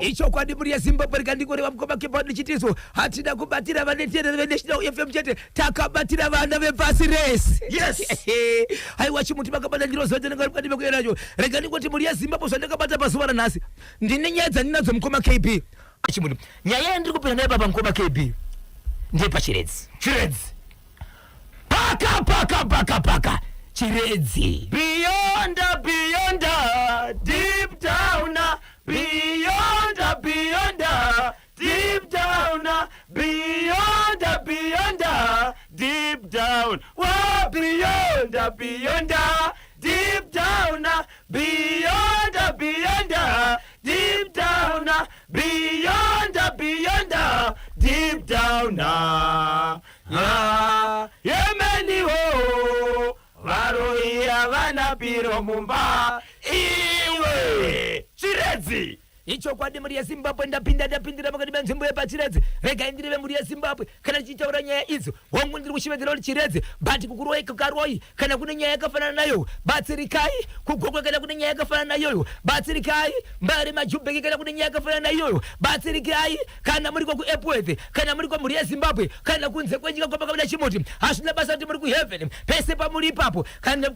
Ichokwadi mhuri yeZimbabwe rikandingoreva mukoma Kebhani ndichitiso hatina kubatira vaneterere veNational FM chete takabatira vana vepasi rese. Yes. Haiwa chimuti makabata ndiro zuva ndinenge mukati mekuya nacho. Rega ndingoti mhuri yeZimbabwe zvandakabata pazuva ranhasi. Ndine nyaya dzandinadzo mukoma KB. Chimuti. Nyaya yandiri kupinda nayo baba mukoma KB ndeyepachiredzi. Chiredzi. Paka paka paka paka Chiredzi. Beyond, beyond, deep down, beyond, beyond, deep down, beyond, beyond, deep down, oh, beyond, beyond, deep down, beyond, beyond, deep down, beyond, beyond, deep down. Ah, yemeniwo varoyi havana piro mumba iwe Chiredzi. Ichokwadi mhuri yeZimbabwe ndapinda ndapindira pakati penzvimbo yepaChiredzi. Regai ndireve mhuri yeZimbabwe kana tichitaura nyaya idzo. Hongu ndiri kushevedzera kuti Chiredzi but kukuroyi kukaroyi kana kune nyaya yakafanana nayo batsirikai. KuGokwe kana kune nyaya yakafanana naiyoyo batsirikai. Mbare Majubheki kana kune nyaya yakafanana naiyoyo batsirikai. Kana muriko kuEpworth kana muriko mhuri yeZimbabwe kana kunze kwenyika kwamakabuda chimuti hazvina basa kuti muri kuheaven pese pamuri ipapo kana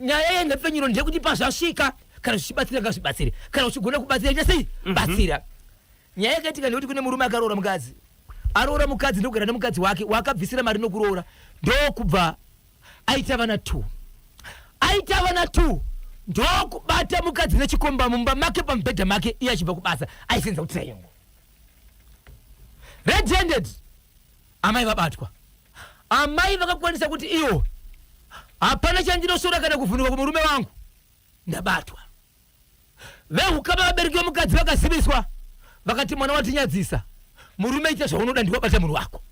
nyaya yenhepfenyuro ndeyekuti pazvasvika kana zvichibatsira ngazvibatsire kana uchigona kubatsira ita sei mhm. batsira nyaya yakaitika ndeyekuti kune murume akaroora mukadzi aroora mukadzi ndokugara nemukadzi wake waakabvisira mari nokuroora ndokubva aita vana two aita vana two ndokubata mukadzi nechikomba mumba make pamubhedha make iye achibva kubasa aisenza kutriangle red handed amai vabatwa amai vakakwanisa kuti iwo hapana chandinosora kana kuvhunduka kumurume wangu ndabatwa vehukama vabereki vemukadzi vakaziviswa vakati mwana watinyadzisa murume ita zvaunoda ndiwabata munhu wako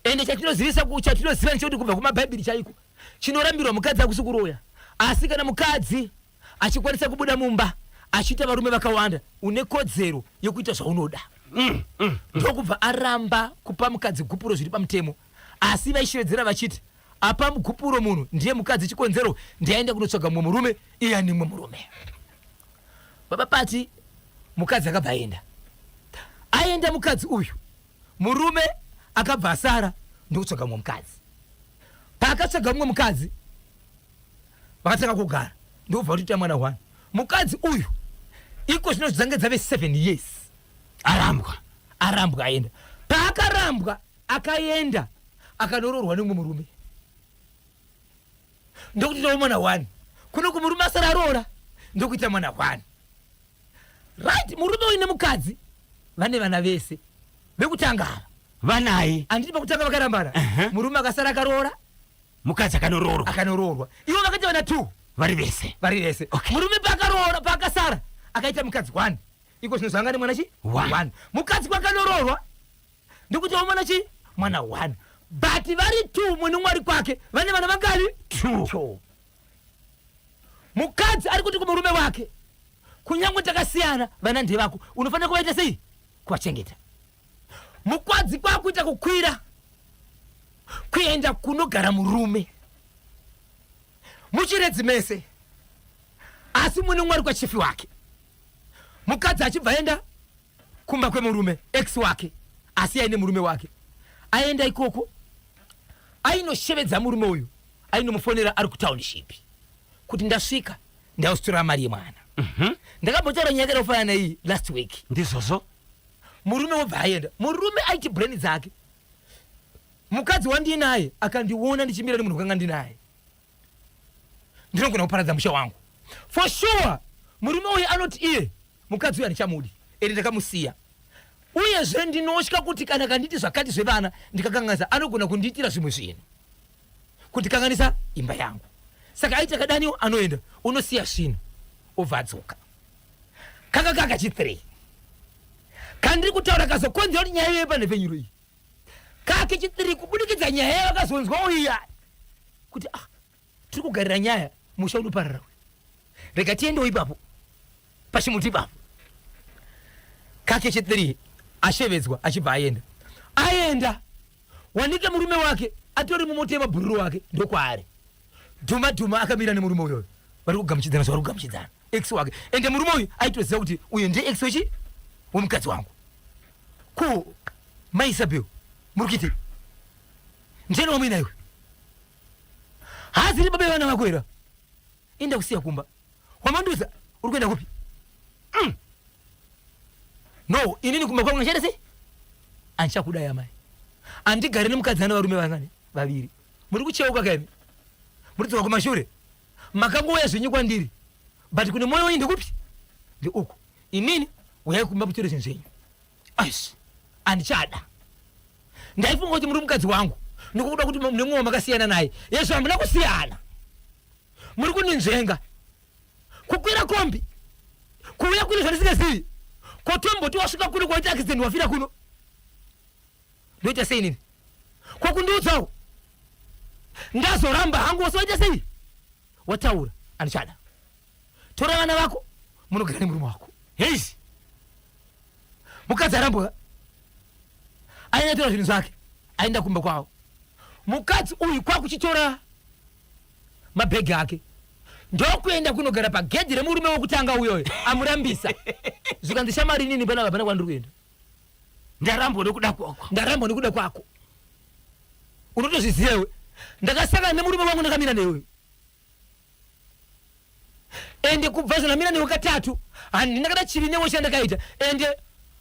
ende chatinozivisa chatinoziva ndechekuti kubva kumabhaibheri chaiko chinorambirwa mukadzi akusi kuroya asi kana mukadzi achikwanisa kubuda mumba achiita varume vakawanda une kodzero yekuita zvaunoda ndokubva aramba kupa mukadzi gupuro zviri pamutemo asi vaishevedzera vachiti apa mugupuro munhu ndiye mukadzi chikonzero ndiaenda kunotsvaga mumwe murume iye ane mumwe murume baba pati mukadzi akabva aenda aenda mukadzi uyu Murume akabva asara ndokutsvaga mumwe mukadzi. Paakatsvaga mumwe mukadzi vakatanga kugara ndokubva vatoita mwana one. Mukadzi uyu iko zvino dzange dzave 7 years arambwa arambwa aenda. Paakarambwa akaenda akanoroorwa nemumwe murume ndokutoitawo mwana one. Kuno kumurume asara aroora ndokuita mwana one. Right, murume uyu nemukadzi vane vana vese vekutanga ava vanaye handiti pakutanga vakarambana uh -huh. Murume akasara akaroora mukadzi akanoroorwa akanoroorwa ivo vakaita vana two vari vese vari vese okay. Murume paakaroora paakasara akaita mukadzi one iko zvino zvanga nemwana chi one mukadzi kwakanoroorwa ndikuti mwana chi mwana one but vari two mune mwari kwake vane vana vangani two, two. Mukadzi ari kuti kumurume wake, kunyangwe takasiyana, vana ndevako, unofanira kuvaita sei? Kuvachengeta. Mukadzi kwakuita kukwira kuenda kunogara murume muchiredzi mese, asi mune mwari kwachifi wake. Mukadzi achibva aenda kumba kwemurume ex wake, asi aine murume wake. Aenda ikoko ainoshevedza murume uyu ainomufonera ari kutownship kuti ndasvika ndausitora mari yemwana. Ndakambotaura nyaya yakada kufanana neiyi last week. Ndizvozvo. Murume wobva aenda. Murume aiti brain dzake. Mukadzi wandinaye akandiona ndichimira nemunhu wakanga ndinaye. Ndinogona kuparadza musha wangu. For sure murume uyu anoti iye mukadzi uyu handichamudi ende ndakamusiya. Uyezve ndinotya kuti kana akanditi zvakati zvevana ndikakanganisa anogona kundiitira zvimwe zvinhu. Kundikanganisa imba yangu. Saka aiti akadaniwo anoenda unosiya zvinhu obva adzoka. Kanga kaka chi 3. Kandiri kutaura kazokonzera kuti nyaya ive panhepfenyuro iyi. Kake chi 3 kubudikidza nyaya yavakazonzwawo iya kuti ah tiri kugarira nyaya musha unoparara uyu. Rega tiendewo ipapo pachimuti ipapo. Kake chi 3 ashevedzwa achibva aenda. Aenda Wanike murume wake atori mumota yemabhururu wake ndokwaari. Dhuma dhuma akamira nemurume uyoyo vari kugamuchidzana zvavari kugamuchidzana ex wake ende murume uyu aitoziva kuti uyu ndiye ex wechi Wemukadzi wangu. Ko mai Isabel muri kuitei? Ndiani wamuina iwe? Haaziri baba vevana vako here? Inda kusiya kumba. Wamanduza uri kuenda kupi? No, inini kumba kwangu ndichaita sei? Andichakudai amai. Andigare nemukadzi ane varume vangani? Vaviri. Muri kucheuka kaimi. Muri kudzoka kumashure. Makangouya zvenyu kwandiri. But kune moyo wenyu ndekupi? Ndeuku. Inini uyai kumba mutore zvinhu zvenyu. Aish, andichada. Ndaifunga kuti muri mukadzi wangu. Ndikuda kuti mune mwoyo makasiyana naye. Yesu hamuna kusiyana. Muri kundinzvenga. Kukwira kombi. Kuuya kuno zvandisingazivi. Kotomboti wasvika kuno kwaita accident wafira kuno. Ndoita sei nini? Kwakundiudzawo. Ndazoramba hangu wose waita sei? Wataura andichada. Tora vana vako munogara nemurume wako. Heisi. Mukadzi arambwa. Aenda tora zvinhu zvake. Aenda kumba kwavo. Mukadzi uyu kwakuchitora mabhegi ake ndokuenda kunogara pagedhi remurume wekutanga uyoyo amurambisa. Zvikanzi shamari inini panapa hapana kwandiri kuenda. Ndarambwa nekuda kwako. Ndarambwa nekuda kwako. Unotozviziva iwe. Ndakasangana nemurume wangu ndakamira newe. Ende kubva zvandamira newe katatu handina kana chivi newe chandakaita ende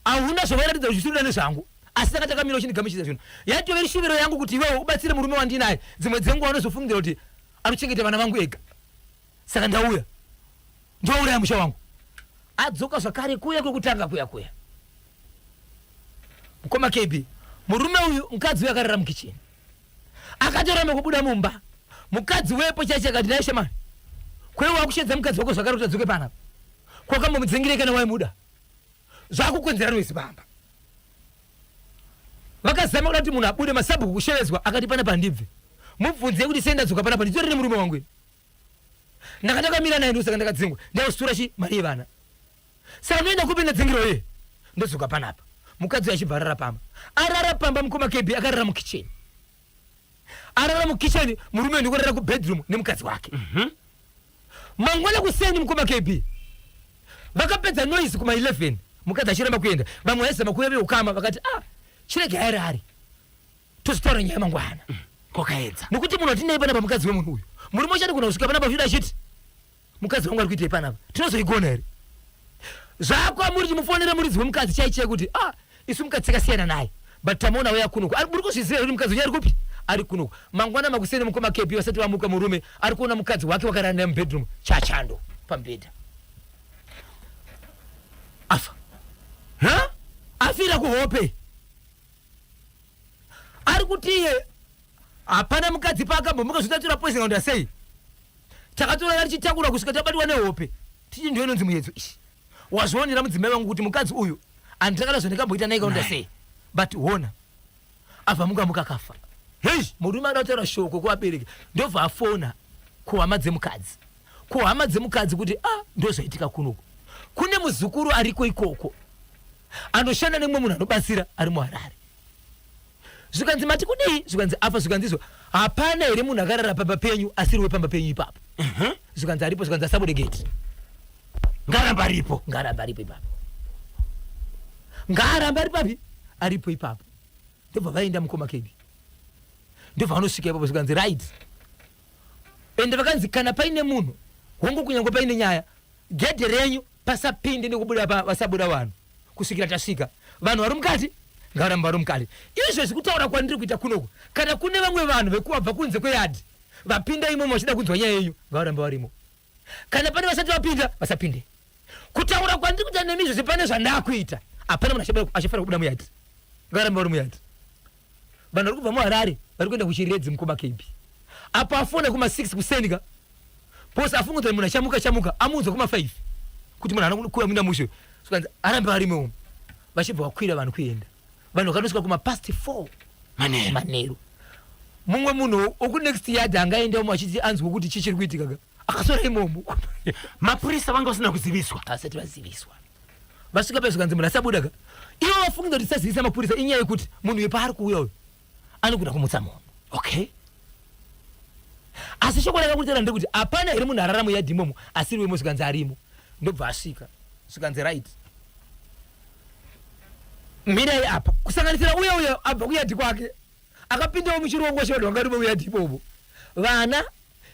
hauna zvawairatidza kuti uchiri nezvangu asi ndanga takamira uchindigamuchidza zvino yatove shuviro yangu kuti iwewe ubatsire murume wandinaye dzimwe dzenguva unozofungidzira kuti anochengeta vana vangu ega saka ndauya ndouraya musha wangu adzoka zvakare kuya kwekutanga kuya kuya mukoma KB murume uyu mukadzi uyu akarara mukicheni akatoramba kubuda mumba mukadzi wepo chaicho akati dai shamani kwewe wakushedza mukadzi wako zvakare kuti adzoke panapa kwakambomudzingirei kana waimuda zvakukonzera noise pamba vakazama kuda kuti munhu abude masabhuku kushevedzwa akati panapa handibve mubvunzei kuti sei ndadzoka panapa nditori nemurume wangu ini ndanga ndakamira naye ndosaka ndakadzingwa ndakusitora chi mari yevana saka ndoenda kupi ndadzingirwa iye ndodzoka panapa mukadzi uyo achibva arara pamba arara pamba mukoma KB akarara mukicheni arara mukicheni murume ndikurara kubedroom nemukadzi wake mm -hmm. mangwana kuseni mukoma KB vakapedza noise kuma 11 mukadzi achiramba kuenda vamwe vaizama kuuya veukama vakati ah chirege airari tozotaura nyaya mangwana mm, kwakaedza nekuti munhu atinei panapa mukadzi wemunhu uyu murume uchati kuna kusvika panapa uchida achiti mukadzi wangu ari kuitei panapa tinozoigona here zvako amuri chimufonera muridzi wemukadzi chai chai kuti ah isu mukadzi takasiyana naye but tamuona uya kunoku muri kuzviziva kuti mukadzi wenyu ari kupi ari kunoku mangwana makuseni mukoma kepi vasati vamuka murume ari kuona mukadzi wake wakarara naye mubedroom chachando pamubhedha afa ha afira kuhope ari kuti iye hapana mukadzi paakambomuka zvitatura poison kaunda sei takatorara tichitakura kusvika tabatwa nehope tichi ndiyo inonzi muyedzo ishi wazvionera mudzimai wangu kuti mukadzi uyu handina kana zvandikamboita naye kaunda sei but hona abva muka muka akafa hei murume ada kutaura shoko kuvabereki ndobva afona kuhama dzemukadzi kuhama dzemukadzi kuti ah ndozvaitika kunoku kune muzukuru ariko ikoko anoshanda nemumwe munhu anobatsira ari muharare zvikanzi mati kudii zvikanzi afa zvikanzi izvo hapana here munhu akarara pamba penyu asiri wepamba penyu ipapo mhm. zvikanzi aripo zvikanzi asabude gate ngaramba aripo ngaramba aripo ipapo ngaaramba ari papi aripo ipapo ndobva vaenda mukoma kebi ndobva vanosvika ipapo zvikanzi right ende vakanzi kana paine munhu hongu kunyange paine nyaya gedhe renyu pasapinde nekubuda pa vasabuda vanhu kusvikira tasvika vanhu vari mukati ngavaramba vari mukati izvezvi kutaura kwandiri kuita kunoku kana kune vamwe vanhu vekuwabva kunze kweyadhi vapinda imomo vachida kunzwa nyaya yenyu ngavaramba varimo kana pane vasati vapinda vasapinde kutaura kwandiri kuita nemi izvezvi pane zvandakuita hapana munhu achafanira kubuda muyadhi ngavaramba vari muyadhi vanhu vari kubva muharare vari kuenda kuchiredzi mukoma kb apo afona kuma 6 kuseni ka pose afunga kuti munhu achamuka chamuka amuudza kuma 5 kuti munhu haana kuuya muina mushe so arambe varimo umu vachibva vakwira vanhu kuenda vanhu vakanosvika kuma past 4 manheru manheru mumwe munhu wokunext yard angaenda umo achiti anzwe kuti chii chiri kuitika ka akasora imomo mapurisa vanga vasina kuziviswa asati vaziviswa vasvika paya zvikanzi munhu asabuda ka ivo vafungidza kuti tisazivisa mapurisa inyaya yekuti munhu uyu paari kuuya uyu anogona kumutsa munhu okay asi shoko rakakutera ndekuti hapana here munhu arara muyadhi imomo asiri wemo zvikanzi arimo ndobva asvika zvikanzi right Mirai apa, kusanganisira uya uya abva kuyadhi kwake akapindawo muchirongwa chevanhu vanga vari muyadhi imomo, vana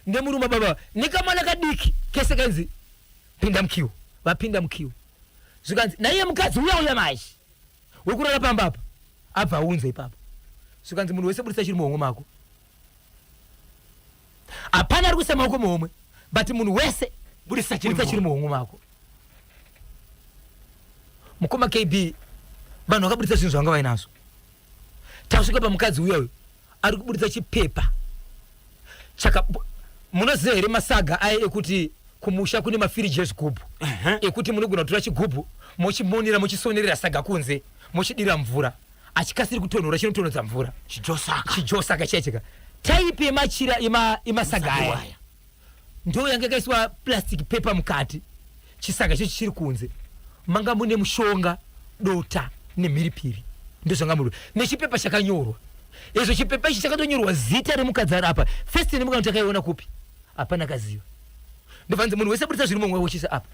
nemurume baba nekamwana kadiki kese kainzi pinda mukiu, vapinda mukiu zvikanzi naiye mukadzi uya uya manje wekurara pamba apa abva aunza ipapo, zvikanzi munhu wese budisa chiri muhomwe mako. Hapana ari kuisa maoko muhomwe, but munhu wese budisa chiri budisa chiri muhomwe mako. Mukoma KB, vanhu vakabudisa zvinhu zvavanga vainazvo. Tasvika pamukadzi uya uyu ari kubudisa chipepa chaka, munoziva here masaga aya ekuti kumusha kune mafiriji ezvigubhu ekuti munogona kutora chigubhu mochimonera mochisonerera saga kunze mochidira mvura, achikasiri kutonhora, chinotonhodza mvura. Chijosaka. Chijosaka chaicheka taipi yemachira emasaga aya ndo yanga yakaiswa plastic paper mukati, chisaga icho chichiri kunze, manga mune mushonga, dota nemhiripiri, ndozvanga muri nechipepa chakanyorwa. Izvo chipepa ichi chakatonyorwa zita remukadzi ari apa. First nemukana takaiona kupi, hapana kaziva. Ndobvanzi munhu wese budisa zviri mumwe wochisa apa,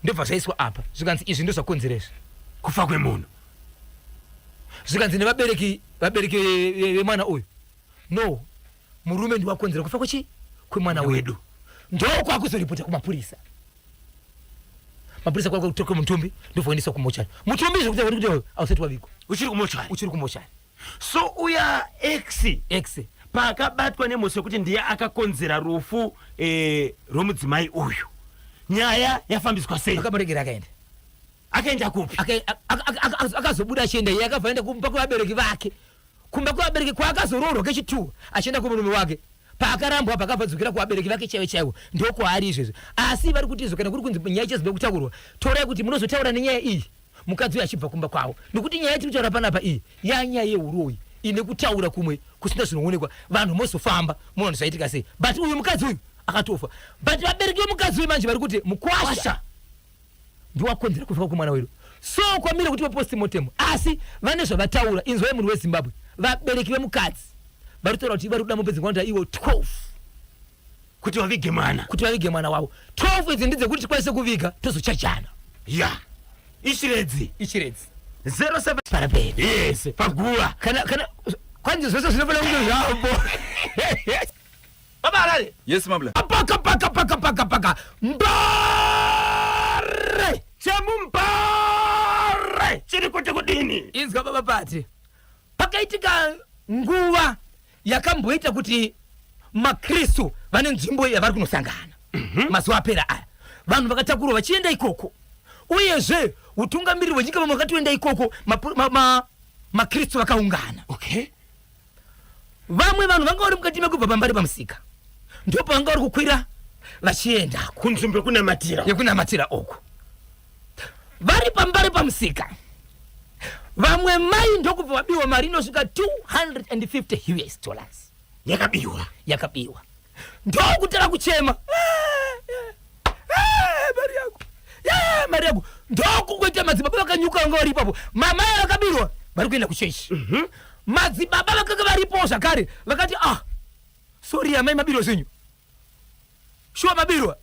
ndobva zvaiswa apa, zvikanzi izvi ndozvakonzera izvi kufa kwemunhu. Zvikanzi nevabereki, vabereki vemwana uyu, no, murume ndiwakonzera kufa kwechi kwemwana wedu. Ndokwakuzoripota kumapurisa, mapurisa kwakutoka mutumbi ndobva kumochari. Mutumbi zvekuti kuti hausati wavigwa. Uchiri kumochari. Uchiri kumochari. So uya ex ex paakabatwa nemhosva yekuti ndiye akakonzera rufu rwemudzimai uyu, nyaya yafambiswa sei? Akamuregera akaenda. Akaenda kupi? Akazobuda achienda iye, akabva aenda kumba kwevabereki vake, kumba kwevabereki kwaakazoroorwa kechituwa, achienda kumurume wake. Paakarambwa pakabva dzokera kuvabereki vake chaivo chaivo, ndokwaari izvezvo. Asi vari kuti izvo kana kuri kunzi nyaya ichazoda kutaurwa, torai kuti munozotaura nenyaya iyi mukadzi uyu achibva kumba kwavo, nekuti nyaya yatiri kutaura panapa iyi yanyaya yeuroyi ine kutaura kumwe kusina zvinoonekwa. Vanhu mozofamba muona zvaitika sei, but uyu mukadzi uyu akatofa. But vabereki vemukadzi uyu manje vari kuti mukwasha ndiwakonzera kufa kwemwana wedu, so kwamire kuti vepostmortem. Asi vane zvavataura. Inzwai munhu weZimbabwe, vabereki vemukadzi vari kutaura kuti vari kuda mombe dzinoita ivo 12 kuti vavige mwana. Kuti vavige mwana wavo. 12 idzi ndedzekuti tikwanise kuviga, tozochajana. Ya, ichiredzi. Ichiredzi. 07 paraperi. Yes, paguva. Kana kwanzi zvose zvinofanira kunge zvavo. Baba Harare. Yes, Mabla. Paka paka paka paka paka mbare. Chemumbare chiri kuti kudini? Inzwa baba pati pakaitika nguva yakamboita kuti maKristu vane nzvimbo yavari kunosangana. Mazuva apera aya vanhu vakatakurwa vachienda ikoko, uyezve utungamiriri hwenyika vamwe vakatoenda ikoko, maKristu vakaungana. Vamwe vanhu vanga vari mukati mekubva pambari pamusika, ndopavanga vari kukwira vachiendako kunzvimbo yekunamatira. Yekunamatira uku. Vari pambari pamusika, vamwe mai ndokubva vabiwa mari inosvika 250 US dollars. Yakabiwa. Yakabiwa, ndokutanga kuchema, "Eh, mari yangu, mari yangu." Ndokungoita madzibaba vakanyuka vanga vari ipapo. Mamai vakabirwa vari kuenda kuchechi. Madzibaba vakanga varipowo zvakare vakati, "Ah, sorry amai, mabirwa zvenyu, shuwa mabirwa."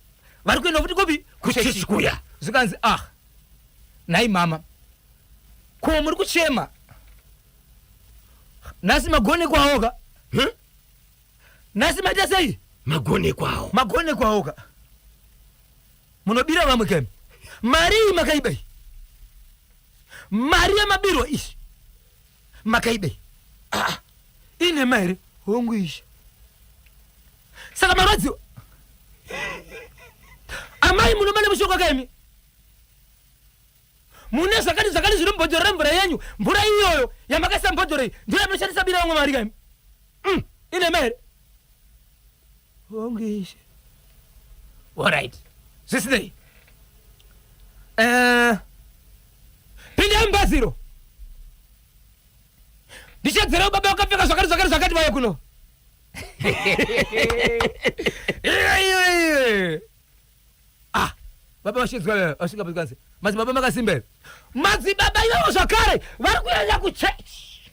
Vari kuenda futi kupi? Kuchechi kuya. Zvikanzi, "Ah, nhai mama, ko muri kuchema nhasi? Magonekwawoka nhasi, maita sei?" Magonekwawo. "Magonekwawoka, munobira vamwe kemi. Mari iyi makaiba iyi, mari yamabirwa iyi makaiba iyi." "Ah, inhema here?" "Hongu ishe." "Saka marwadziwa amai, munoba nemushonga kaimi, mune zvakati zvakati zviri mubhodhoro remvura yenyu. Mvura iyoyo yamakaisa mubhodhoro iyi ndiyo yamunoshandisa bira vamwe mari kaimi. Inhema here?" "Hongu ishe." "Alright, zvisinei, pindai mubhaziro, ndichadzerawo baba vakapfeka zvakati zvakati zvakati vauya kuno." Iwe, iwe, iwe. Ah, baba vachizwa vasvika pakanzi, "Madzibaba makasimba here?" Madzibaba ivavo zvakare vari kuenda kuchechi.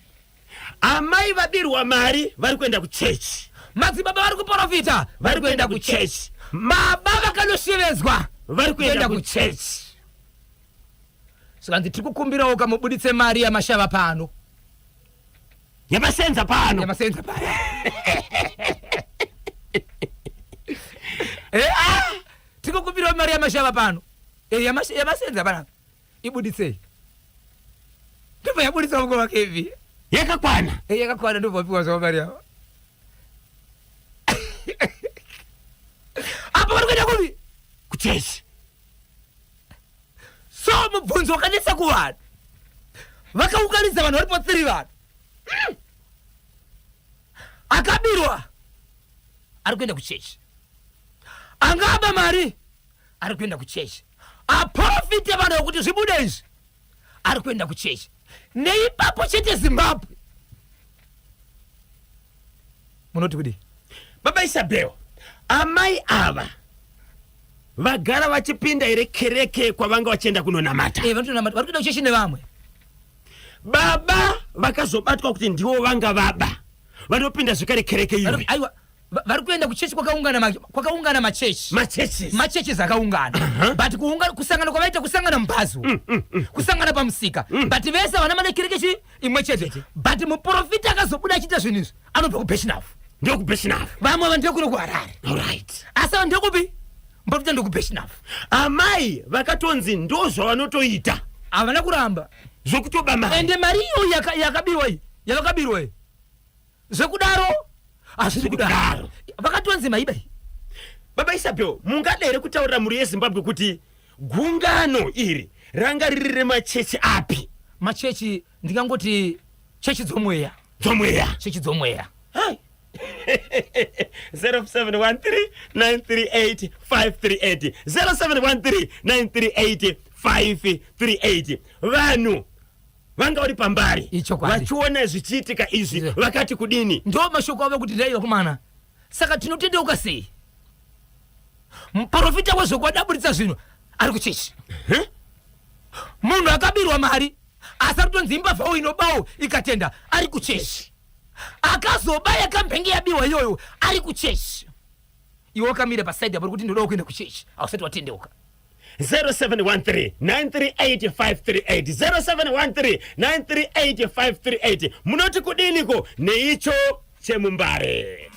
Amai vabirwa mari vari kuenda kuchechi. Madzibaba vari kuprofita vari kuenda kuchechi. Baba vakanoshevedzwa vari kuenda kuchechi. Zvikanzi tiri kukumbirawo kamubuditse mari yamashava pano. Yamasenza pano. Yamasenza pano. Eh, ah! Tiri kukumbirawo mari yamashava pano. Eh, yamasenza panapa. Ibuditsei. Ndobva yabuditswa mukoma KB. Yakakwana. Eh, yakakwana ndobva wapiwa zvavo mari yavo. Apa vari kuenda kupi? Kuchechi. So mubvunzo wakanetsa kuvanhu. Vakaunganidza vanhu varipo 3 vanhu. Akabirwa ari kuenda kuchechi. Angaba mari ari kuenda kuchechi. Aprofite vanhu kuti zvibude izvi ari kuenda kuchechi. Neipapo chete Zimbabwe. Munoti kudii? Baba Isabel, amai ava vagara vachipinda here kereke kwavanga vachienda kunonamata? Eh, vanotonamata, vari kuenda kuchechi nevamwe. Baba vakazobatwa kuti ndivo vanga vaba, vanopinda zvekare kereke iyoyo. Aiwa, vari kuenda kuchechi kwakaungana machechi. Machechi. Machechi akaungana. But kusangana kwavaita kusangana mubhazi. Kusangana pamusika. But vese vana mane kereke chi imwe chete. But muprofita akazobuda achiita zvinhu izvi anobva kuBeshnaf. NdekuBeshnaf. Vamwe vanhu ndekuno kuHarare. All right. Asi vanhu ndekupi? Muprofita ndekuBeshnaf. Amai vakatonzi ndozvavanotoita. Havana kuramba. Zvokutoba mari. Ende mari iyo yakabiwa iyi, yavakabirwa iyi. Zvekudaro hazvisi kudaro. Vakatonzi maiba iyi. Baba Isabel, mungada here kutaurira mhuri yeZimbabwe kuti gungano iri ranga riri remachechi api? Machechi ndingangoti chechi dzomweya. Dzomweya. Chechi dzomweya. Hai. 0713 938 538. 0713 938 538. Vanhu vanga vari pambari Ichokwadi. vachiona zvichiitika izvi vakati kudini? Ndo mashoko avo kuti ndaiva kumana. Saka tinotendeuka sei? Muprofita wezvokwadi aburitsa zvinhu ari kuchechi. Munhu akabirwa mari asi ari kutonzi imbavhawo inobawo ikatenda ari kuchechi. Akazobaya kambenge yabiwa iyoyo ari kuchechi. Iwe wakamira pasaidi apo kuti ndoda kuenda kuchechi, hausati watendeuka. 0713 938 538. 0713 938 538. Munoti kudiniko neicho chemumbare?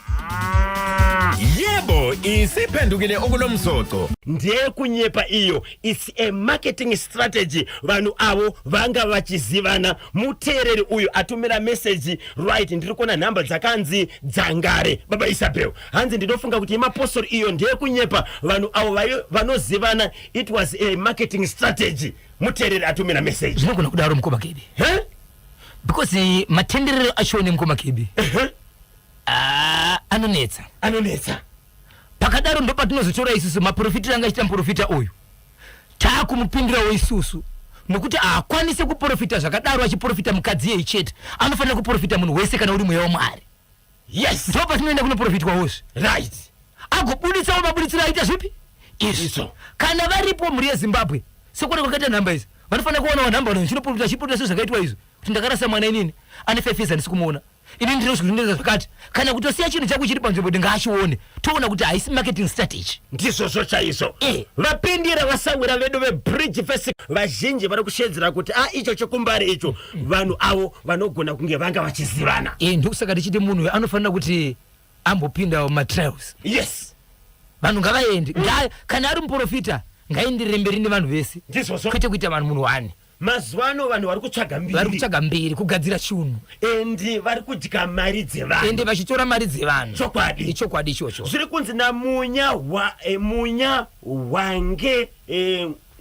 Yebo, isiphendukile okulomsoco. Ndeyekunyepa iyo. It's a marketing strategy. Vanhu avo vanga vachizivana. Muteereri uyu atumira message right, ndiri kuona nhamba dzakanzi dzangare. Baba Isabel, hanzi ndinofunga kuti yemapostori iyo ndeyekunyepa. Vanhu avo vanozivana. It was a marketing strategy. Muteereri atumira message. Zvinogona kudaro mukoma Kebi. He? Because matenderero acho nemukoma Kebi. Anonetsa. Anonetsa. Pakadaro ndo patinozotora isusu maprofitira anga achiita muprofita uyu. Taakumupindirawo isusu nokuti haakwanisi kuprofita zvakadaro achiprofita mukadzi iyeye chete. Anofanira kuprofita munhu wese kana uri mweya waMwari. Yes. Ndo patinoenda kunoprofitwawozve. Right. Agobuditsawo mabuditsiro aita zvipi? Izvi. Izvo. Kana varipo mhuri yeZimbabwe sekuona kwakaita nhamba idzi, vanofanira kuonawo nhamba vanhu vachinoprofita achiprofita sezvakaitwa izvi kuti ndakarasa mwana inini ane 5 years handisi kumuona. Ini ndiri kuzvindeza zvakati kana kutosiya chinhu chako chiri panzvimbo kuti ngaachione toona kuti haisi marketing strategy. Ndizvozvo chaizvo. Vapindira vasawira vedu veBridge Fest vazhinji vari kushedzera kuti a icho chekumbare icho vanhu avo vanogona kunge vanga vachizivana. Ndokusaka tichiti munhu anofanira kuti ambopinda mumatrials. Yes. Vanhu ngavaende. Kana ari muprofita ngaenderere mberi nevanhu vese. Ndizvozvo. Kwete kuita vanhu munhu one. Mazuva ano vanhu vari kutsvaga mbiri. Vari kutsvaga mbiri, kugadzira chunhu. Endi vari kudya mari dzevanhu. Ende vachitora mari dzevanhu. Chokwadi. Ichokwadi ichocho. Zviri kunzi naMunya Munya Wange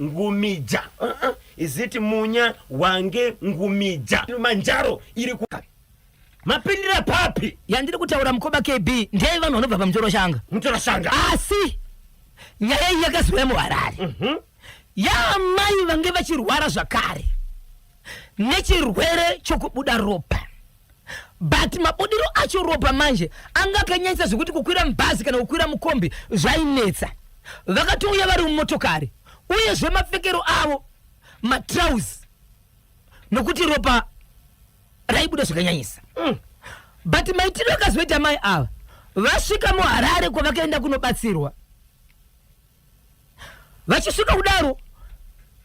Ngumija. Is it Munya Wange Ngumija? Manjaro iri ku mapindira papi? Yandiri kutaura mukoma KB ndeye vanhu vanobva paMutoro Shanga. Mutoro Shanga. Asi nyaya iyi yakazouya muHarare. Yaamai vange vachirwara zvakare nechirwere chokubuda ropa. But mabudiro acho ropa manje anga akanyanyisa zvekuti kukwira mubhazi kana kukwira mukombi zvainetsa. Vakatouya vari mumotokari uyezve mapfekero avo matrauzi nokuti ropa raibuda zvakanyanyisa. But maitiro akazoita mai ava vasvika muHarare kwavakaenda kunobatsirwa. Vachisvika kudaro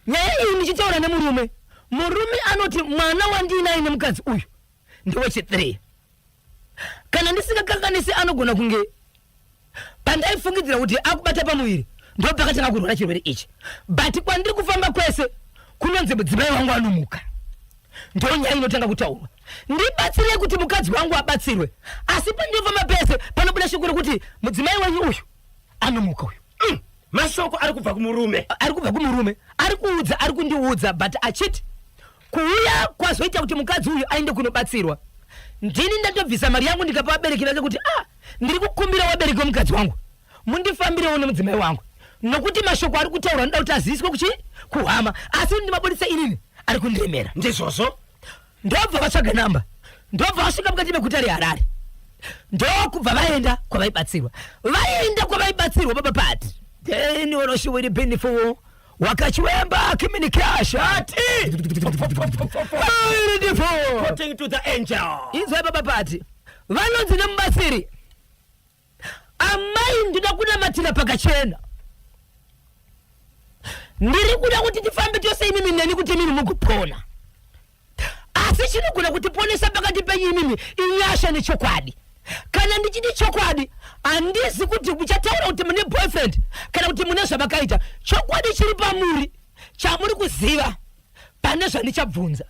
Nyaya iyi ndichitaura nemurume, murume anoti mwana wandiinaye nemukadzi uyu ndewechi3. Kana ndisingakanganisi anogona kunge pandaifungidzira kuti akubata pamuviri ndopakatanga kurwara chirwere ichi, but kwandiri kufamba kwese kunonzi mudzimai wangu anomuka. Ndonyaya inotanga kutaurwa, ndibatsirei kuti mukadzi wangu abatsirwe, asi pandinofamba pese panobuda shoko rekuti mudzimai wenyu uyu anomuka uyu. Mashoko ari kubva kumurume, ari kubva kumurume, ari kuudza, ari kundiudza, but achiti kuuya kwazoita kuti mukadzi uyu aende kunobatsirwa, ndini ndatobvisa mari yangu ndikapa vabereki vake kuti ah, ndiri kukumbira vabereki vemukadzi wangu mundifambirewo nemudzimai wangu, nokuti mashoko ari kutaurwa anoda kuti aziviswe kuchi kuhama, asi ndimabudisa inini ari kundiremera. Ndizvozvo. Ndobva vatsvaga namba, ndobva vasvika mukati meguta reHarare, ndokubva vaenda kwavaibatsirwa. Vaenda kwavaibatsirwa, baba pati then oroshiwiri benifo wakachiwemba communication Quoting to the angel. Inzwai baba pati, vanonzi nemubatsiri, amai, ndinoda kunamatira pakachena, ndiri kuda kuti tifambe tose imimi neni kuti imimi mugopona, asi chinogona kutiponesa pakati penyu imimi inyasha nechokwadi. Kana ndichiti chokwadi, handizi kuti muchataura kuti mune boyfriend kana kuti mune zvamakaita. Chokwadi chiri pamuri chamuri kuziva pane zvandichabvunza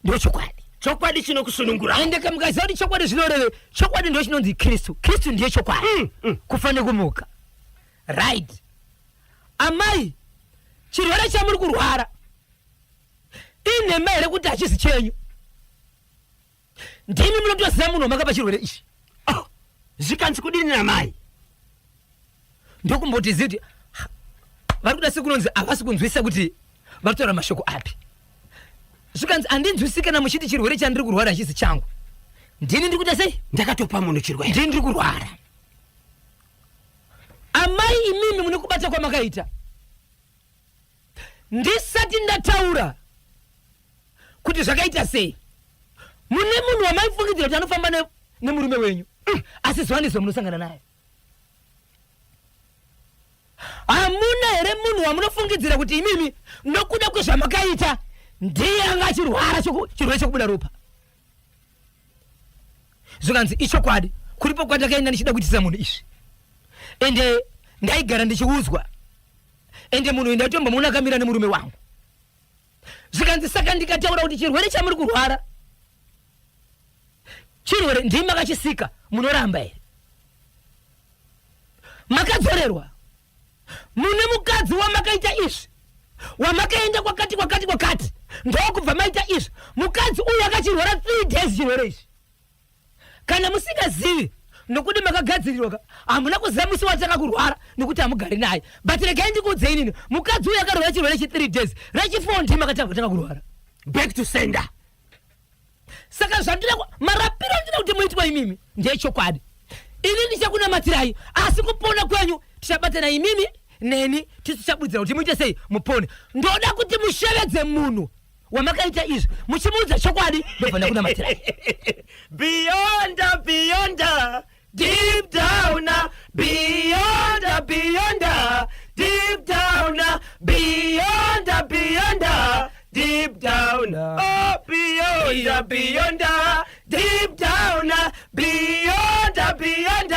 ndo chokwadi. Chokwadi chinokusunungura. Ende kamukaziva kuti chokwadi zvinoreve, chokwadi ndo chinonzi Kristu. Kristu ndiye chokwadi, kufa nekumuka. Right, amai, chirwere chamuri kurwara inhema here kuti hachizi chenyu? Ndimi munotoziva munhu wamakapa chirwere ichi. Oh, zvikanzi kudini namai? Ndokumboti zivi kuti vari kuda sekunonzi havasi kunzwisa kuti vari kutaura mashoko api. Zvikanzi handinzwisi kana muchiti chirwere chandiri kurwara hachisi changu, ndini ndiri kuita sei? Ndakatopa munhu chirwere. Ndini ndiri kurwara. Amai, imimi mune kubata kwamakaita. Ndisati ndataura kuti zvakaita sei, mune munhu wamaifungidzira kuti anofamba nemurume wenyu, asi zuva nezuva munosangana naye. Hamuna here munhu wamunofungidzira kuti imimi nokuda kwezvamakaita ndiye anga achirwara chirwere chekubuda ropa? Zvikanzi ichokwadi, kuripo kwandakaenda ndichida kuitisa munhu izvi, ende ndaigara ndichiudzwa, ende munhu uyu ndaitombomuona akamira nemurume wangu. Zvikanzi saka ndikataura kuti chirwere chamuri kurwara chirwere ndimi makachisika, munoramba here? Makadzorerwa, mune mukadzi wamakaita izvi, wamakaenda kwakati kwakati kwakati, ndokubva maita izvi. Mukadzi uyu akachirwara 3 days chirwere ichi. Kana musingazivi, nokuti makagadzirirwa ka, hamuna kuziva musi watanga kurwara nokuti hamugari naye, but regai ndikuudzei inini, mukadzi uyu akarwara chirwere chi 3 days, rechi 4 ndimi makatanga kutanga kurwara. Back to sender. Saka zvandinoda, marapiro andinoda kuti muitwe imimi ndechokwadi. Ini ndichakunamatirai, asi kupona kwenyu tichabatana imimi neni, tichabudzira kuti muite sei mupone. Ndoda kuti mushevedze munhu wamakaita izvi muchimuudza chokwadi, ndobva ndakunamatirai. Beyond, beyond, deep down, beyond, beyond, deep down, beyond, beyond, deep down, oh, beyond, beyond, deep down, beyond, beyond,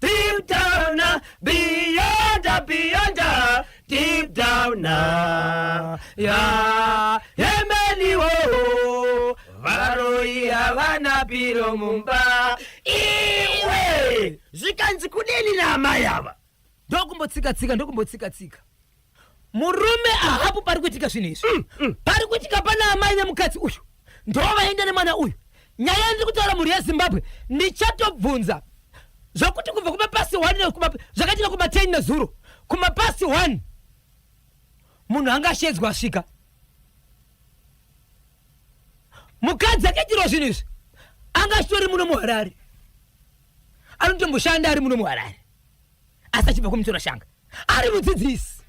deep down, beyond, beyond, deep down, ya yemeniwo varoi havana piro mumba iwe. Zvikanzi kudini naamai ava? Ndokumbotsika-tsika, ndokumbotsika-tsika. Murume ahapo pari kuitika zvinhu izvi, pari kuitika pana amai nemukadzi uyu, ndo vaenda nemwana uyu. Nyaya yandiri kutaura, mhuri yeZimbabwe, ndichatobvunza zvokuti kubva kumapasi 1 zvakaitika kuma10 nezuro, kumapasi 1 munhu anga ashedzwa asvika, mukadzi akaitirwa zvinhu izvi anga achitori muno muHarare, anotomboshanda ari muno muHarare, asi achibva kumutora shanga, ari mudzidzisi.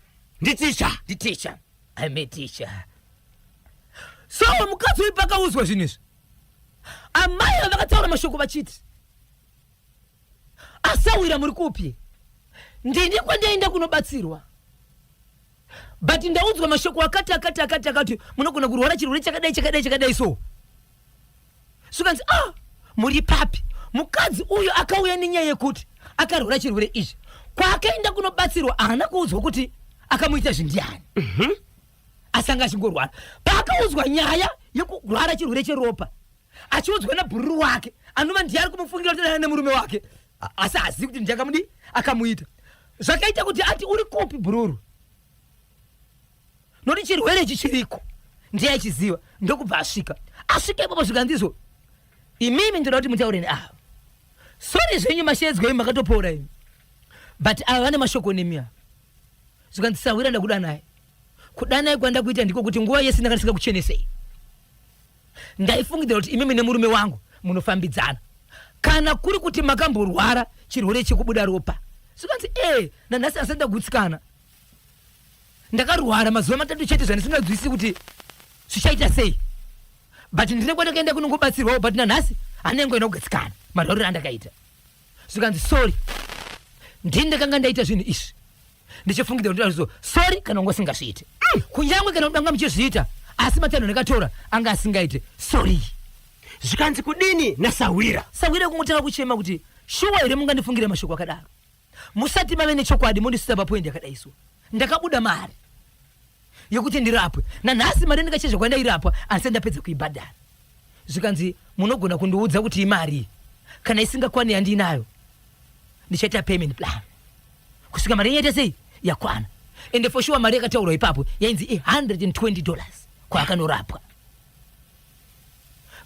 Nditicha. Nditicha, I'm a teacher. So mukadzi uyu pakaudzwa zvinhu izvi, amai ava vakataura mashoko vachiti, asawira muri kupi? Ndini kwandaenda kunobatsirwa. But ndaudzwa mashoko akati akati akati akati, munogona kurwara chirwere chakadai chakadai chakadai. So zvikanzi, "Ah, muri papi?" Mukadzi uyu akauya nenyaya yekuti akarwara chirwere ichi. Kwaakaenda kunobatsirwa haana kuudzwa kuti akamuita zvindiani, asi anga achingorwara. Paakaudzwa nyaya yekurwara chirwere cheropa, achiudzwa nabhururu wake, anova ndiye ari kumufungira kuti danana nemurume wake, asi hazivi kuti ndiye akamudi akamuita. Zvakaita kuti ati, "Uri kupi, bhururu? Nokuti chirwere ichi chiriko." Ndiye achiziva. Ndokubva asvika. Asvika ipapo, zvikanzizvo, "Imimi, ndoda kuti mutaure neava. Sorry zvenyu, mashedzwa imi, makatopora imi, but ava vane mashoko nemi ava." Zvikanzi, "Sahwira, ndakudanai. Kudanai kwanda kuita ndiko kuti nguva yese ndanga ndisingakuchenesei. Ndaifungidzira kuti imimi nemurume wangu munofambidzana. Kana kuri kuti makamborwara chirwere chekubuda ropa?" Zvikanzi, "E, nanhasi asati ndagutsikana. Ndakarwara mazuva 3 chete, zvandisingadzwisi kuti zvichaita sei, but ndine kwandakaenda kunongobatsirwawo, but nanhasi handingoenda kugutsikana marwariro andakaita." Zvikanzi, "Sorry, ndini ndakanga ndaita zvinhu izvi ndichifungidzira kuti so. Sorry kana unga usingazviite, kunyange kana mudanga muchizviita, asi matanho ndakatora anga asingaite. Sorry." Zvikanzi kudini nasahwira? Sahwira kungotanga kuchema kuti, "Shuwa here mungandifungira mashoko akadaro musati mave nechokwadi? Mondisisa papoint yakadai so. Ndakabuda mari yekuti ndirapwe. Nanhasi mari ndikachezva kwandairapwa handisati ndapedza kuibhadhara." Zvikanzi, "Munogona kundiudza kuti imari kana isingakwani yandinayo, ndichaita payment plan kusvika mari yaita sei yakwana." Ende for sure mari yakataurwa ipapo yainzi i$120 kwaakanorapwa.